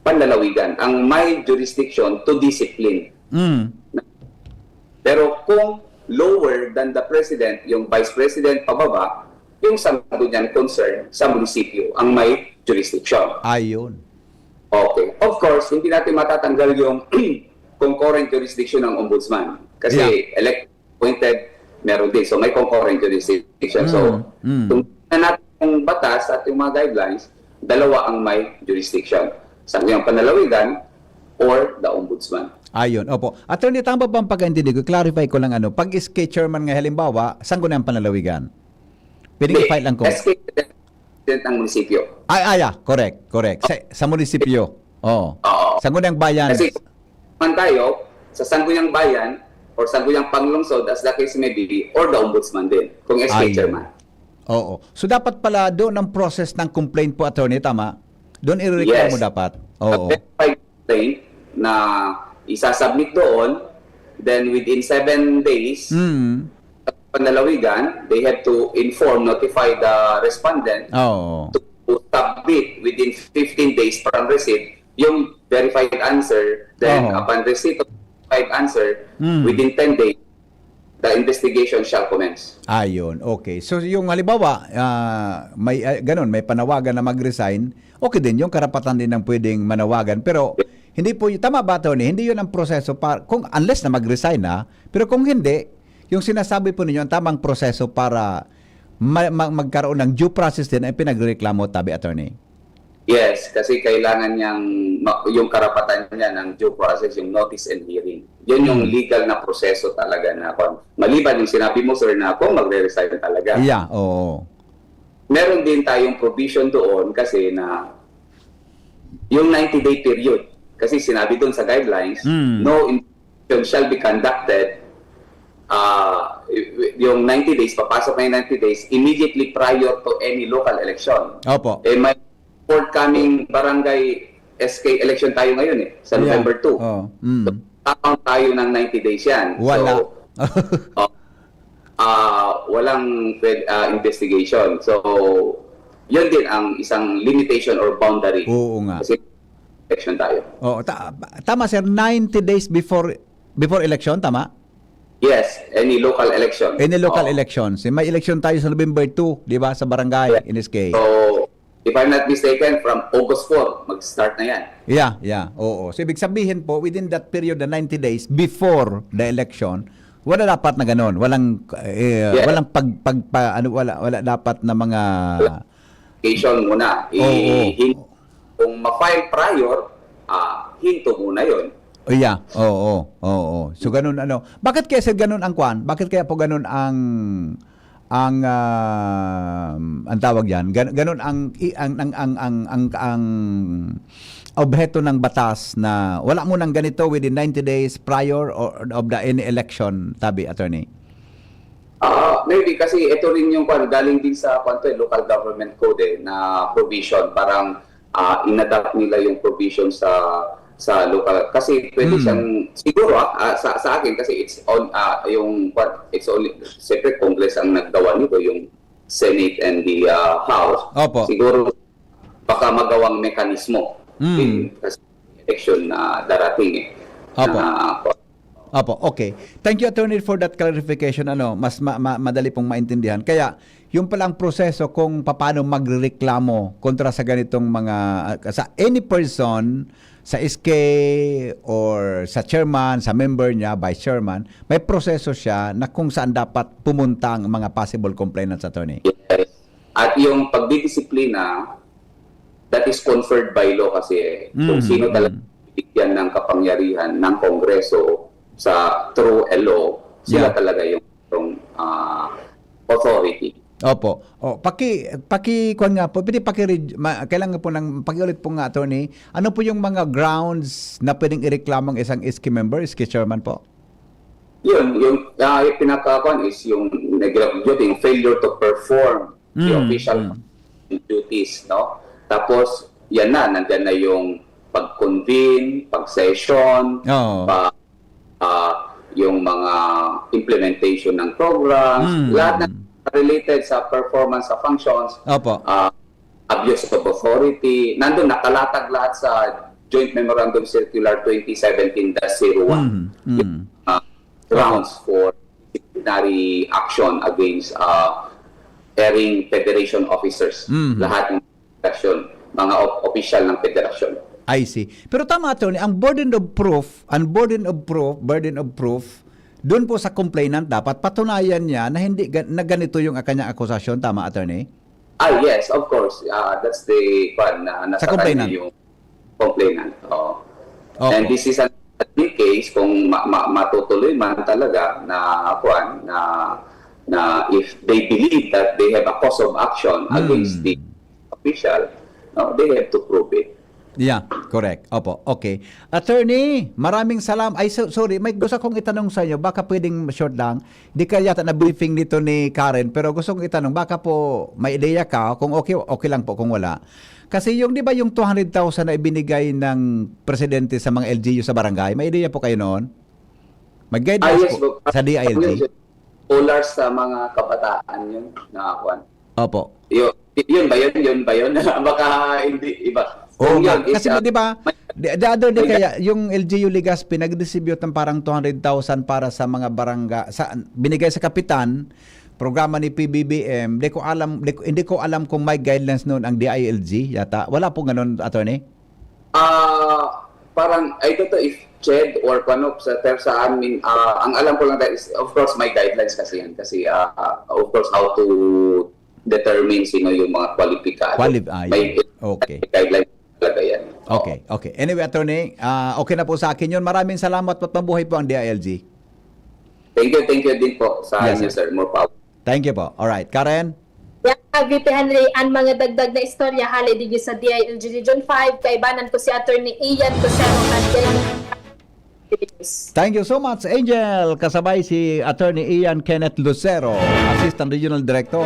Panlalawigan, ang may jurisdiction to discipline. Mm. Pero kung lower than the president, yung vice president pababa, yung sangguniang concern sa munisipyo ang may jurisdiction. Ayun. Okay. Of course, hindi natin matatanggal yung concurrent jurisdiction ng ombudsman. Kasi Yeah. elect appointed, meron din. So may concurrent jurisdiction. So, Mm, mm. kung tingnan natin yung batas at yung mga guidelines, dalawa ang may jurisdiction. Sangguniang Panlalawigan or the ombudsman. Ayun, opo. Attorney, tama ba ang pagkaintindi ko? Clarify ko lang ano. Pag S K chairman nga halimbawa, sangguniang panlalawigan. Pwedeng Hindi. i-file lang kung... S K president ng munisipyo. Ay, ay, ah, correct, correct. Sa, sa munisipyo. Oo. Oo. Sangguniang bayan. Kasi man tayo, sa Sangguniang Bayan or Sangguniang Panglungsod, as the case may be, or the ombudsman din, kung S K Ayun. chairman. Oo. So dapat pala doon ang process ng complaint po, attorney, tama? Doon ireklamo Yes. dapat. Oo. Verified complaint na isasubmit doon, then within seven days, Mm. panlalawigan, they have to inform, notify the respondent Oo. to submit within fifteen days from receipt yung verified answer. Then, Oo. upon receipt of verified answer, Mm. within ten days, the investigation shall commence. Ayun, okay. So yung halimbawa, ah, may ah, ganun, may panawagan na mag-resign, okay din yung karapatan din ng pwedeng manawagan. Pero hindi po, y- tama ba, attorney? Hindi yun ang proseso para, kung unless na mag-resign na, pero kung hindi, yung sinasabi po ninyo, ang tamang proseso para ma- ma- magkaroon ng due process din ay pinagreklamo, tabi, attorney. Yes, kasi kailangan niyang ma- yung karapatan niya ng due process, yung notice and hearing. Yun yung Hmm. legal na proseso talaga na kung maliban yung sinabi mo, sir, na kung magre-resign talaga. Yeah, oo. Meron din tayong provision doon kasi na yung ninety-day period. Kasi sinabi doon sa guidelines, Mm. no investigation shall be conducted. Ah, y- y- yung ninety days, papasok na yung ninety days, immediately prior to any local election. Opo. Eh, may forthcoming barangay S K election tayo ngayon eh, sa Yeah. November two. Oh, mm. So, count tayo ng ninety days yan. Wala. So, oh, ah, walang pwed- ah, investigation. So, yun din ang isang limitation or boundary. Oo nga. Kasi election tayo. Oo, ta- tama, sir, ninety days before before election, tama? Yes, any local election. Any local Oo. elections. May election tayo sa November two, di ba, sa barangay, Yeah. in S K. So, if I'm not mistaken, from August four, mag-start na yan. Yeah, yeah. Oo. So, ibig sabihin po, within that period na ninety days before the election, wala dapat na ganon. Walang eh, Yeah. walang pag, pagpa- ano wala wala dapat na mga Application muna. I- Oo. hin- kung ma-file prior, ah, hinto muna yon. Oh, yeah. Oo, oo. So ganun ano. Bakit kaya sir ganun ang kwan? Bakit kaya po ganun ang ang ah, ang tawag diyan? Gan- ganun ang i- ang ang ang ang, ang, ang obheto ng batas na wala mo nang ganito within ninety days prior or of the any election, tabi, attorney. Ah, maybe kasi ito rin yung kwan, galing din sa kwan to, eh, local government code eh, na provision, parang ah, inadapt nila yung provision sa sa local kasi pwede Hmm. siyang siguro ah, ah, sa sa akin kasi it's on ah, yung kwan, it's only siyempre Congress ang naggawa nito, yung Senate and the ah, House. Opo. Siguro baka magawang mekanismo Hmm. in kasi election na darating eh. Opo. Na, Opo, okay. Thank you, attorney, for that clarification. Ano, mas ma- ma- madali pong maintindihan. Kaya, yung palang proseso kung paano magreklamo kontra sa ganitong mga ah, sa any person, sa S K or sa chairman, sa member niya, vice chairman, may proseso siya na kung saan dapat pumunta ang mga possible complainants, attorney. Yes. At yung pagdidisiplina, that is conferred by law kasi eh. Kung Mm, sino talaga mm. bibigyan ng kapangyarihan ng Kongreso sa through a law, sila Yeah. talaga yung, yung ah, authority. Opo. O, paki paki kuan nga po, pwede paki ma, kailangan po ng pakiulit po nga, attorney. Ano po yung mga grounds na pwedeng ireklamo ang isang S K member, S K chairman po? Yun, yung, ah, yung pinaka-, kwan is yung nag-, yung failure to perform the Mm, official mm. duties, no? Tapos, yan na, nandyan na yung pag-convene, pag-session, Oo. pa, ah, yung mga implementation ng programs, Mm. lahat na related sa performance sa functions, Opo. ah, abuse of authority, nandun nakalatag lahat sa Joint Memorandum Circular twenty seventeen dash zero one. Mm, mm. Ah, grounds for disciplinary action against uh, erring federation officers. Mhm. Lahat ng federasyon, mga op- opisyal ng federasyon. I see. Pero tama, attorney, ang burden of proof, ang burden of proof, burden of proof, doon po sa complainant dapat patunayan niya na hindi ga- na ganito yung kanyang akusasyon, tama, attorney? Ah, yes, of course. Ah, that's the one na nasa Sa complainant. kanya yung complainant. Oo. Opo. And this is an admin case kung ma- ma- matutuloy man talaga na kuan na na if they believe that they have a cause of action Hmm. against the official, no, they have to prove it. Yeah, correct. Opo, okay. Attorney, maraming salam. Ay, so- sorry, may gusto kong itanong sa inyo. Baka pwedeng short lang. Di ka yata na-briefing nito ni Karen, pero gusto kong itanong, baka po may ideya ka, kung okay, okay lang po kung wala. Kasi yung, di ba yung two hundred thousand na ibinigay ng presidente sa mga L G U sa barangay, may ideya po kayo noon? May Ah, guidance yes, po Doc. sa D I L G? Dollars sa mga kabataan yun na kuan. Opo. Yun, yun ba yun? Yun ba yun? Baka hindi iba. Oo Kung nga. yun, is, Kasi ah, di ba, may- the, the other day may- kaya, yung L G U Legazpi, nag-distribute ng parang two hundred thousand para sa mga barangay, sa, binigay sa kapitan, programa ni P B B M, di ko alam, di, ko- hindi ko alam kung may guidelines noon ang D I L G yata. Wala pong ganun, attorney? Ah, parang, I don't know if CHED or paano sa, pero sa amin, ah, ang alam ko lang is, of course, may guidelines kasi yan. Kasi, ah, of course, how to determine sino yung mga kwalipikado. Quali- ah, May yun. Okay. guidelines talaga yan. Okay, okay. Anyway, attorney, ah, okay na po sa akin yun. Maraming salamat at mabuhay po ang D I L G. Thank you, thank you din po sa Yes, inyo, sir. Sir. More power. Thank you po. Alright, Karen? Yeah, Vite Henry, ang mga dagdag na istorya hale digdi sa D I L G Region five, kaibanan ko si Attorney Ian Lucero Candel. Thank you so much, Angel. Kasabay si Attorney Ian Kenneth Lucero, Assistant Regional Director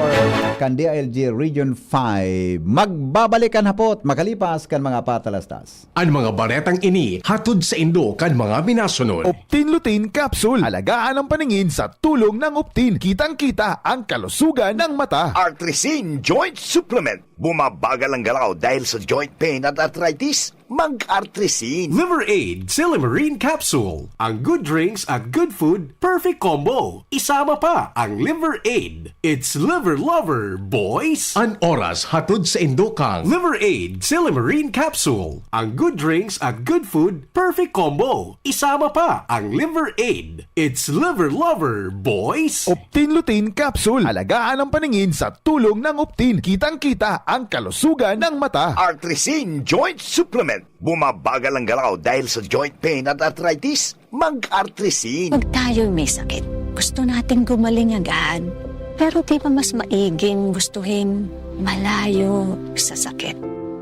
kan D I L G Region five. Magbabalik kan Hapot makalipas kan mga patalastas. An mga baretang ini hatod saindo kan mga minasunod. Optin Lutein Capsule. Alagaan ang paningin sa tulong ng Optin. Kitang-kita ang kalusugan ng mata. Artrisin Joint Supplement. Bumabagal ang galaw dahil sa joint pain at arthritis? Mag-Artrisin. Liver Aid, Silymarin Capsule. Ang good drinks at good food, perfect combo. Isama pa ang Liver Aid. It's Liver Lover, boys! An oras hatod saindo kan Liver Aid, Silymarin Capsule. Ang good drinks at good food, perfect combo. Isama pa ang Liver Aid. It's Liver Lover, boys! Optin Lutein Capsule. Alagaan ang paningin sa tulong ng Optin. Kitang-kita ang kalusugan ng mata. Artrisin Joint Supplement. Bumabagal ang galaw dahil sa joint pain at arthritis? Mag-Artrisin. Pag tayo'y may sakit, gusto nating gumaling agad. Pero di ba mas maiging gustuhin malayo sa sakit?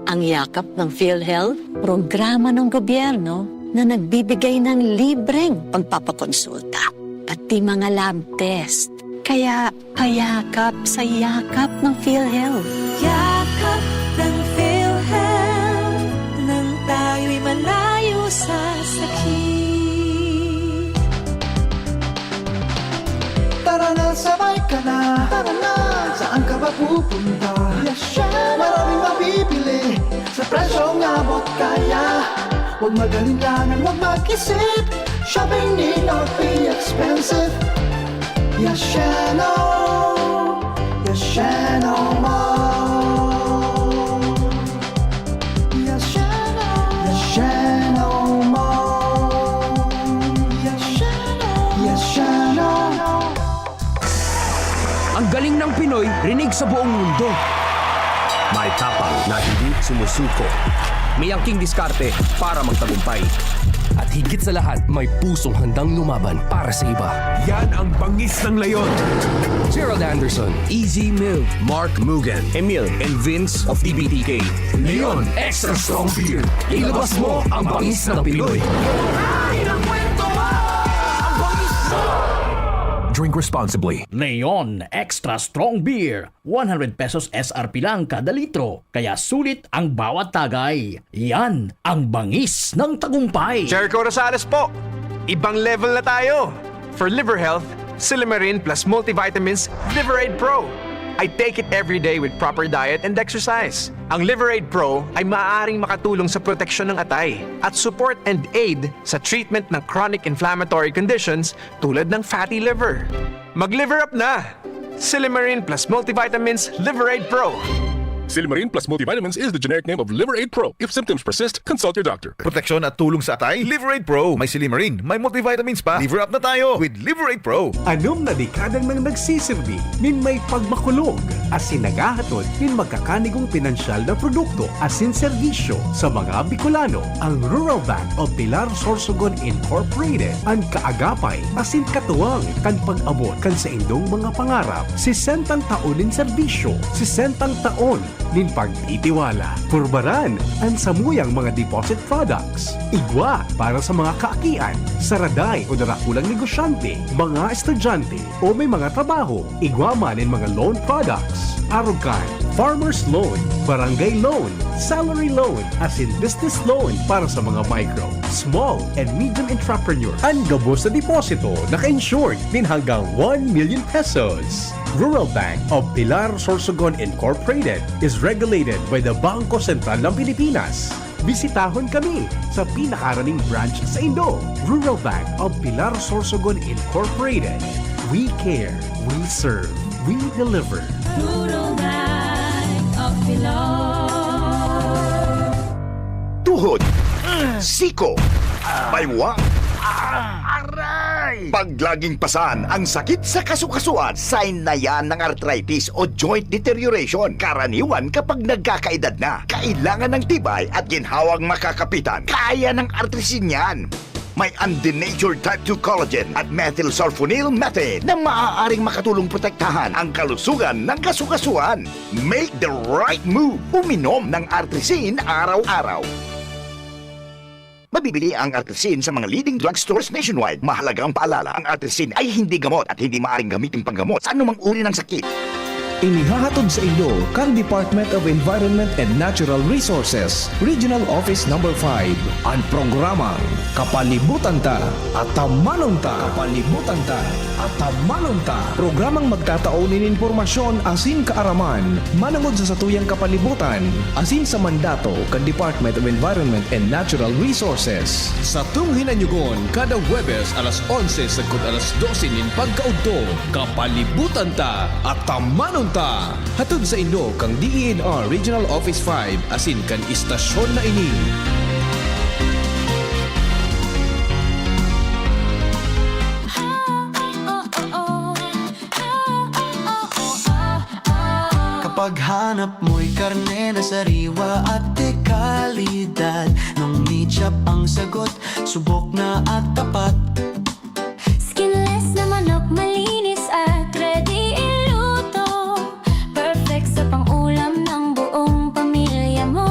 Ang yakap ng PhilHealth, programa ng gobyerno na nagbibigay ng libreng pagpapakonsulta, pati mga lab test. Kaya payakap sa yakap ng PhilHealth. Yakap ng PhilHealth, nang tayo'y malayo sa sakit. Tara na, sabay ka na. Tara na, saan ka ba pupunta? Yasheno! Maraming mabibili sa presyong abot kaya. Huwag mag-alinlangan, huwag mag-isip. Shopping need not be expensive. Yasheno! Yasheno Mall. Yasheno! Yasheno Mall. Yasheno! Yasheno! Ang galing ng Pinoy, rinig sa buong mundo. May tapang na hindi sumusuko. May angking diskarte para magtagumpay. At higit sa lahat, may pusong handang lumaban para sa iba. Yan ang bangis ng leon. Gerald Anderson, Easy Mill, Mark Mugen, Emil, and Vince of T B T K. Leon Extra Strong Beer. Ilabas mo ang bangis ng Pinoy. Drink responsibly. Leon Extra Strong Beer, one hundred pesos S R P lang kada litro, kaya sulit ang bawat tagay. Yan ang bangis ng tagumpay. Jericho Rosales po! Ibang level na tayo! For liver health, Silymarin plus multivitamins, Liver Aid Pro. I take it every day with proper diet and exercise. Ang Liver Aid Pro ay maaaring makatulong sa proteksyon ng atay at support and aid sa treatment ng chronic inflammatory conditions tulad ng fatty liver. Mag-liver up na! Silymarin plus multivitamins Liver Aid Pro. Silymarin plus multivitamins is the generic name of Liver Aid Pro. If symptoms persist, consult your doctor. Proteksyon at tulong sa atay, Liver Aid Pro. May silymarin, may multivitamins pa. Liver up na tayo with Liver Aid Pro. Anom na dekada nang nagsisirbi nin may pagmakulog asin naghahatod nin makakanigong pinansyal na produkto asin serbisyo sa mga Bicolano. Ang Rural Bank of Pilar Sorsogon Incorporated, an kaagapay asin katuwang kan pag-abot kan saindong mga pangarap. Sesentang taon nin serbisyo, sesentang taon nin pagtitiwala. Purbaran an samuyang mga deposit products. Igwa para sa mga kaakian, saraday o darakulang negosyante, mga estudyante o may mga trabaho. Igwa man nin mga loan products. Arog kan farmers loan, barangay loan, salary loan, asin business loan para sa mga micro, small, and medium entrepreneur. An gabos na deposito naka-insured nin hanggang one million pesos. Rural Bank of Pilar Sorsogon Incorporated is regulated by the Bangko Sentral ng Pilipinas. Bisitahon kami sa pinakaaraming branch saindo. Rural Bank of Pilar Sorsogon Incorporated. We care, we serve, we deliver. Rural Bank of Pilar. Tuhod, siko, baywang, aray! Pag laging pasan ang sakit sa kasukasuan, sign na yan ng arthritis o joint deterioration. Karaniwan kapag nagkakaedad na, kailangan ng tibay at ginhawang makakapitan. Kaya ng Artrisin yan. May undenatured type two collagen at methylsulfonyl methane na maaaring makatulong protektahan ang kalusugan ng kasukasuan. Make the right move. Uminom ng Artrisin araw-araw. Mabibili ang Artrisin sa mga leading drugstores nationwide. Mahalagang paalala, ang Artrisin ay hindi gamot at hindi maaaring gamitin panggamot sa anumang uri ng sakit. Inihahatod saindo kan Department of Environment and Natural Resources, Regional Office Number five, an programang Kapalibutan Ta, Atamanon Ta. Kapalibutan Ta, Atamanon Ta. Programang magtatao nin impormasyon asin kaaraman manongod sa satuyang kapalibutan asin sa mandato kan Department of Environment and Natural Resources. Satong hinanyogon kada Huwebes alas onse sagkod alas dose nin pagkaudto. Kapalibutan Ta, Atamanon Ta. Hatod saindo kan D E N R Regional Office five asin kan istasyon na ini. Kapag hanap mo'y karne na sariwa at de kalidad, Nong Meat Shop ang sagot, subok na at tapat. Skinless na manok, malinis at ready iluto. Perfect sa pang-ulam ng buong pamilya mo.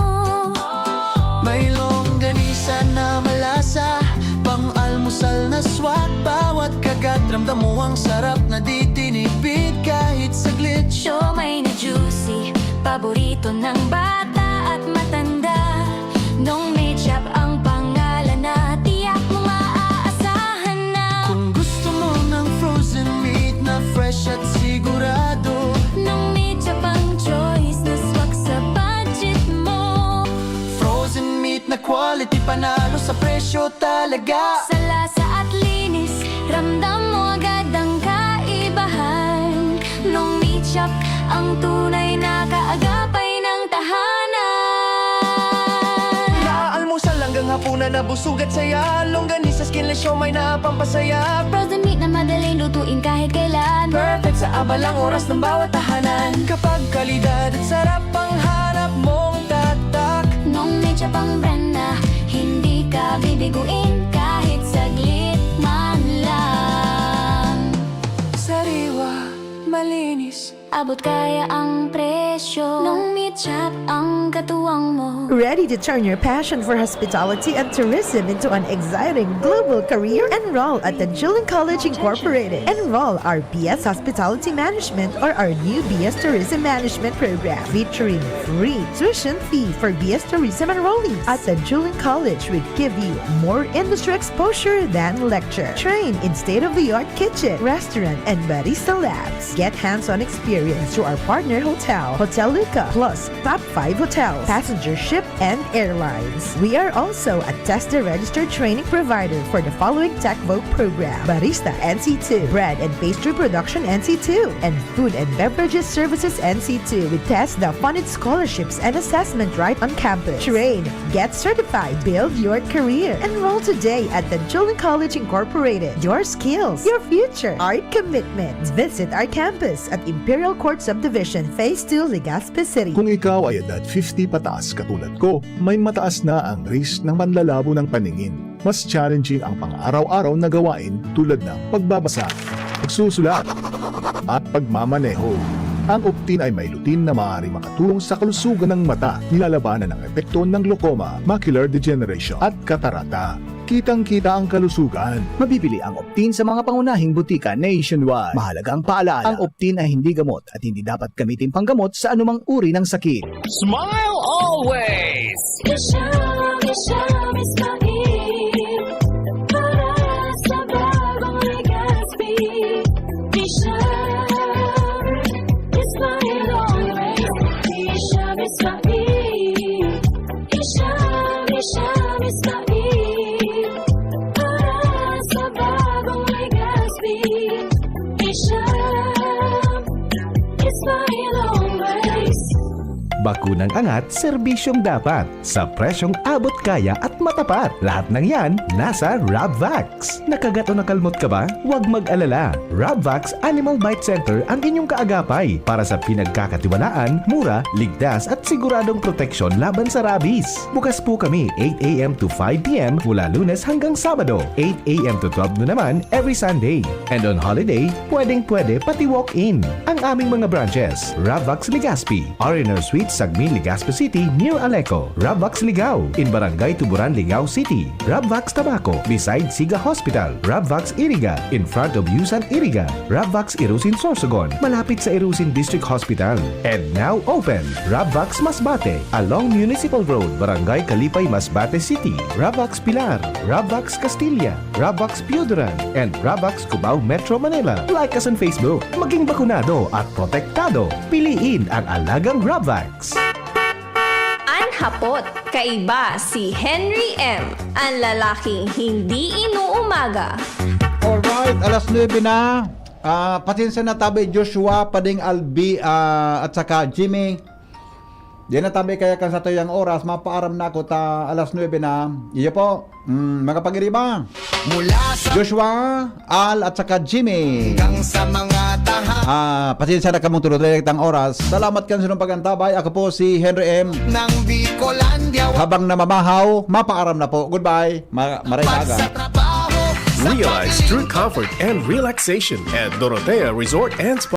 May longganisa na malasa, pang-almusal na swak. Bawat kagat, ramdam mo ang sarap na di tinipid kahit saglit. Siomai na juicy, paborito ng bata at matanda. Nong Meat Shop ang pangalan na tiyak mong maaasahan na. Kung gusto mo ng frozen meat na fresh at sigurado, Nong Meat Shop ang choice na swak sa budget mo. Frozen meat na quality, panalo sa presyo talaga. Sa lasa at linis, ramdam mo agad ang kaibahan. Nong Meat Shop, ang tunay na kaagapay ng tahanan. Mula almusal hanggang hapunan na busog at saya. Longganisa, skinless siomai na pampasaya. Frozen meat na madaling lutuin kahit kailan. Perfect sa abalang oras ng bawat tahanan. Kapag kalidad at sarap ang hanap mong tatak, Nong Meat Shop ang brand na hindi ka bibiguin kahit saglit man lang. Sariwa, malinis, abot kaya ang presyo. Nong Meat Shop ang katuwang mo. Ready to turn your passion for hospitality and tourism into an exciting global career? Enroll at Ajulang College Incorporated. Enroll our B S Hospitality Management or our new B S Tourism Management program, featuring free tuition fee for B S Tourism enrollees. At Ajulang College, we give you more industry exposure than lecture. Train in state-of-the-art kitchen, restaurant, and barista labs. Get hands-on experience experience through our partner hotel, Hotel Luca, plus top five hotels, passenger ship, and airlines. We are also a TESDA registered training provider for the following Tech Voc program: Barista N C two, Bread and Pastry Production N C two, and Food and Beverages Services N C two with TESDA funded scholarships and assessment right on campus. Train, get certified, build your career. Enroll today at Danchulan College Incorporated. Your skills, your future, our commitment. Visit our campus at Imperial Court Subdivision, Phase two, Legazpi City. Kung ikaw ay edad fifty pataas katulad ko, may mataas na ang risk ng panlalabo ng paningin. Mas challenging ang pang-araw-araw na gawain tulad ng pagbabasa, pagsusulat, at pagmamaneho. Ang Optin ay may lutein na maaaring makatulong sa kalusugan ng mata, nilalabanan ang epekto ng glaucoma, macular degeneration, at katarata. Kitang-kita ang kalusugan. Mabibili ang Optin sa mga pangunahing butika nationwide. Mahalagang paalala, ang Optin ay hindi gamot at hindi dapat gamitin panggamot sa anumang uri ng sakit. Smile always! Isha, Isha, Ismail. Para sa bagong Legazpi. Isha, Ismail always. Isha, Ismail. Isha, Isha, Ismail. Para sa bagong Legazpi. Isha, Ismail always. Bakunang angat, serbisyong dapat. Sa presyong abot kaya at matapat. Lahat ng yan, nasa Rabvax. Nakagat o nakalmot ka ba? Huwag mag-alala. Rabvax Animal Bite Center ang inyong kaagapay para sa pinagkakatiwalaan, mura, ligtas at siguradong proteksyon laban sa rabies. Bukas po kami eight a m to five p m mula Lunes hanggang Sabado, eight a m to twelve noon naman every Sunday. And on holiday, pwedeng-pwede pati walk-in. Ang aming mga branches: Rabvax Legazpi, R and R Suite, Sagmin, Legazpi City, near Aleco; Rabvax Ligao, in Barangay Tuburan, Ligao City; Rabvax Tabaco, beside Siga Hospital; Rabvax Iriga, in front of Yusan Iriga; Rabvax Irusin, Sorsogon, malapit sa Irusin District Hospital. And now open, Rabvax Masbate, along Municipal Road, Barangay Kalipay, Masbate City; Rabvax Pilar, Rabvax Castilla, Rabvax Pioduran, and Rabvax Cubao, Metro Manila. Like us on Facebook. Maging bakunado at protektado. Piliin ang alagang Rabvax. An hapot, kaiba si Henry M, an lalaking hindi inuumaga. Alright, alas nuebe na. Ah, pasensya na tabi, Joshua, Pading Albi, ah, at saka Jimmy. Di na tabi kaya kan satuyang oras, mapaaram na ako ta alas nuebe na. Iyo po, mm, mga pag-iriba. Mula sa Joshua, Al, at saka Jimmy. Hanggang sa mga taha. Ah, pasensya na kamong tulo direktang oras. Salamat kan sinong pag-antabay. Ako po si Henry M. Ng Bicolandia. Habang namamahaw, mapaaram na po. Goodbye. Ma- maray Pag maaga. Sa trabaho, sa Realize pag- true comfort and relaxation at Dorotea Resort and Spa.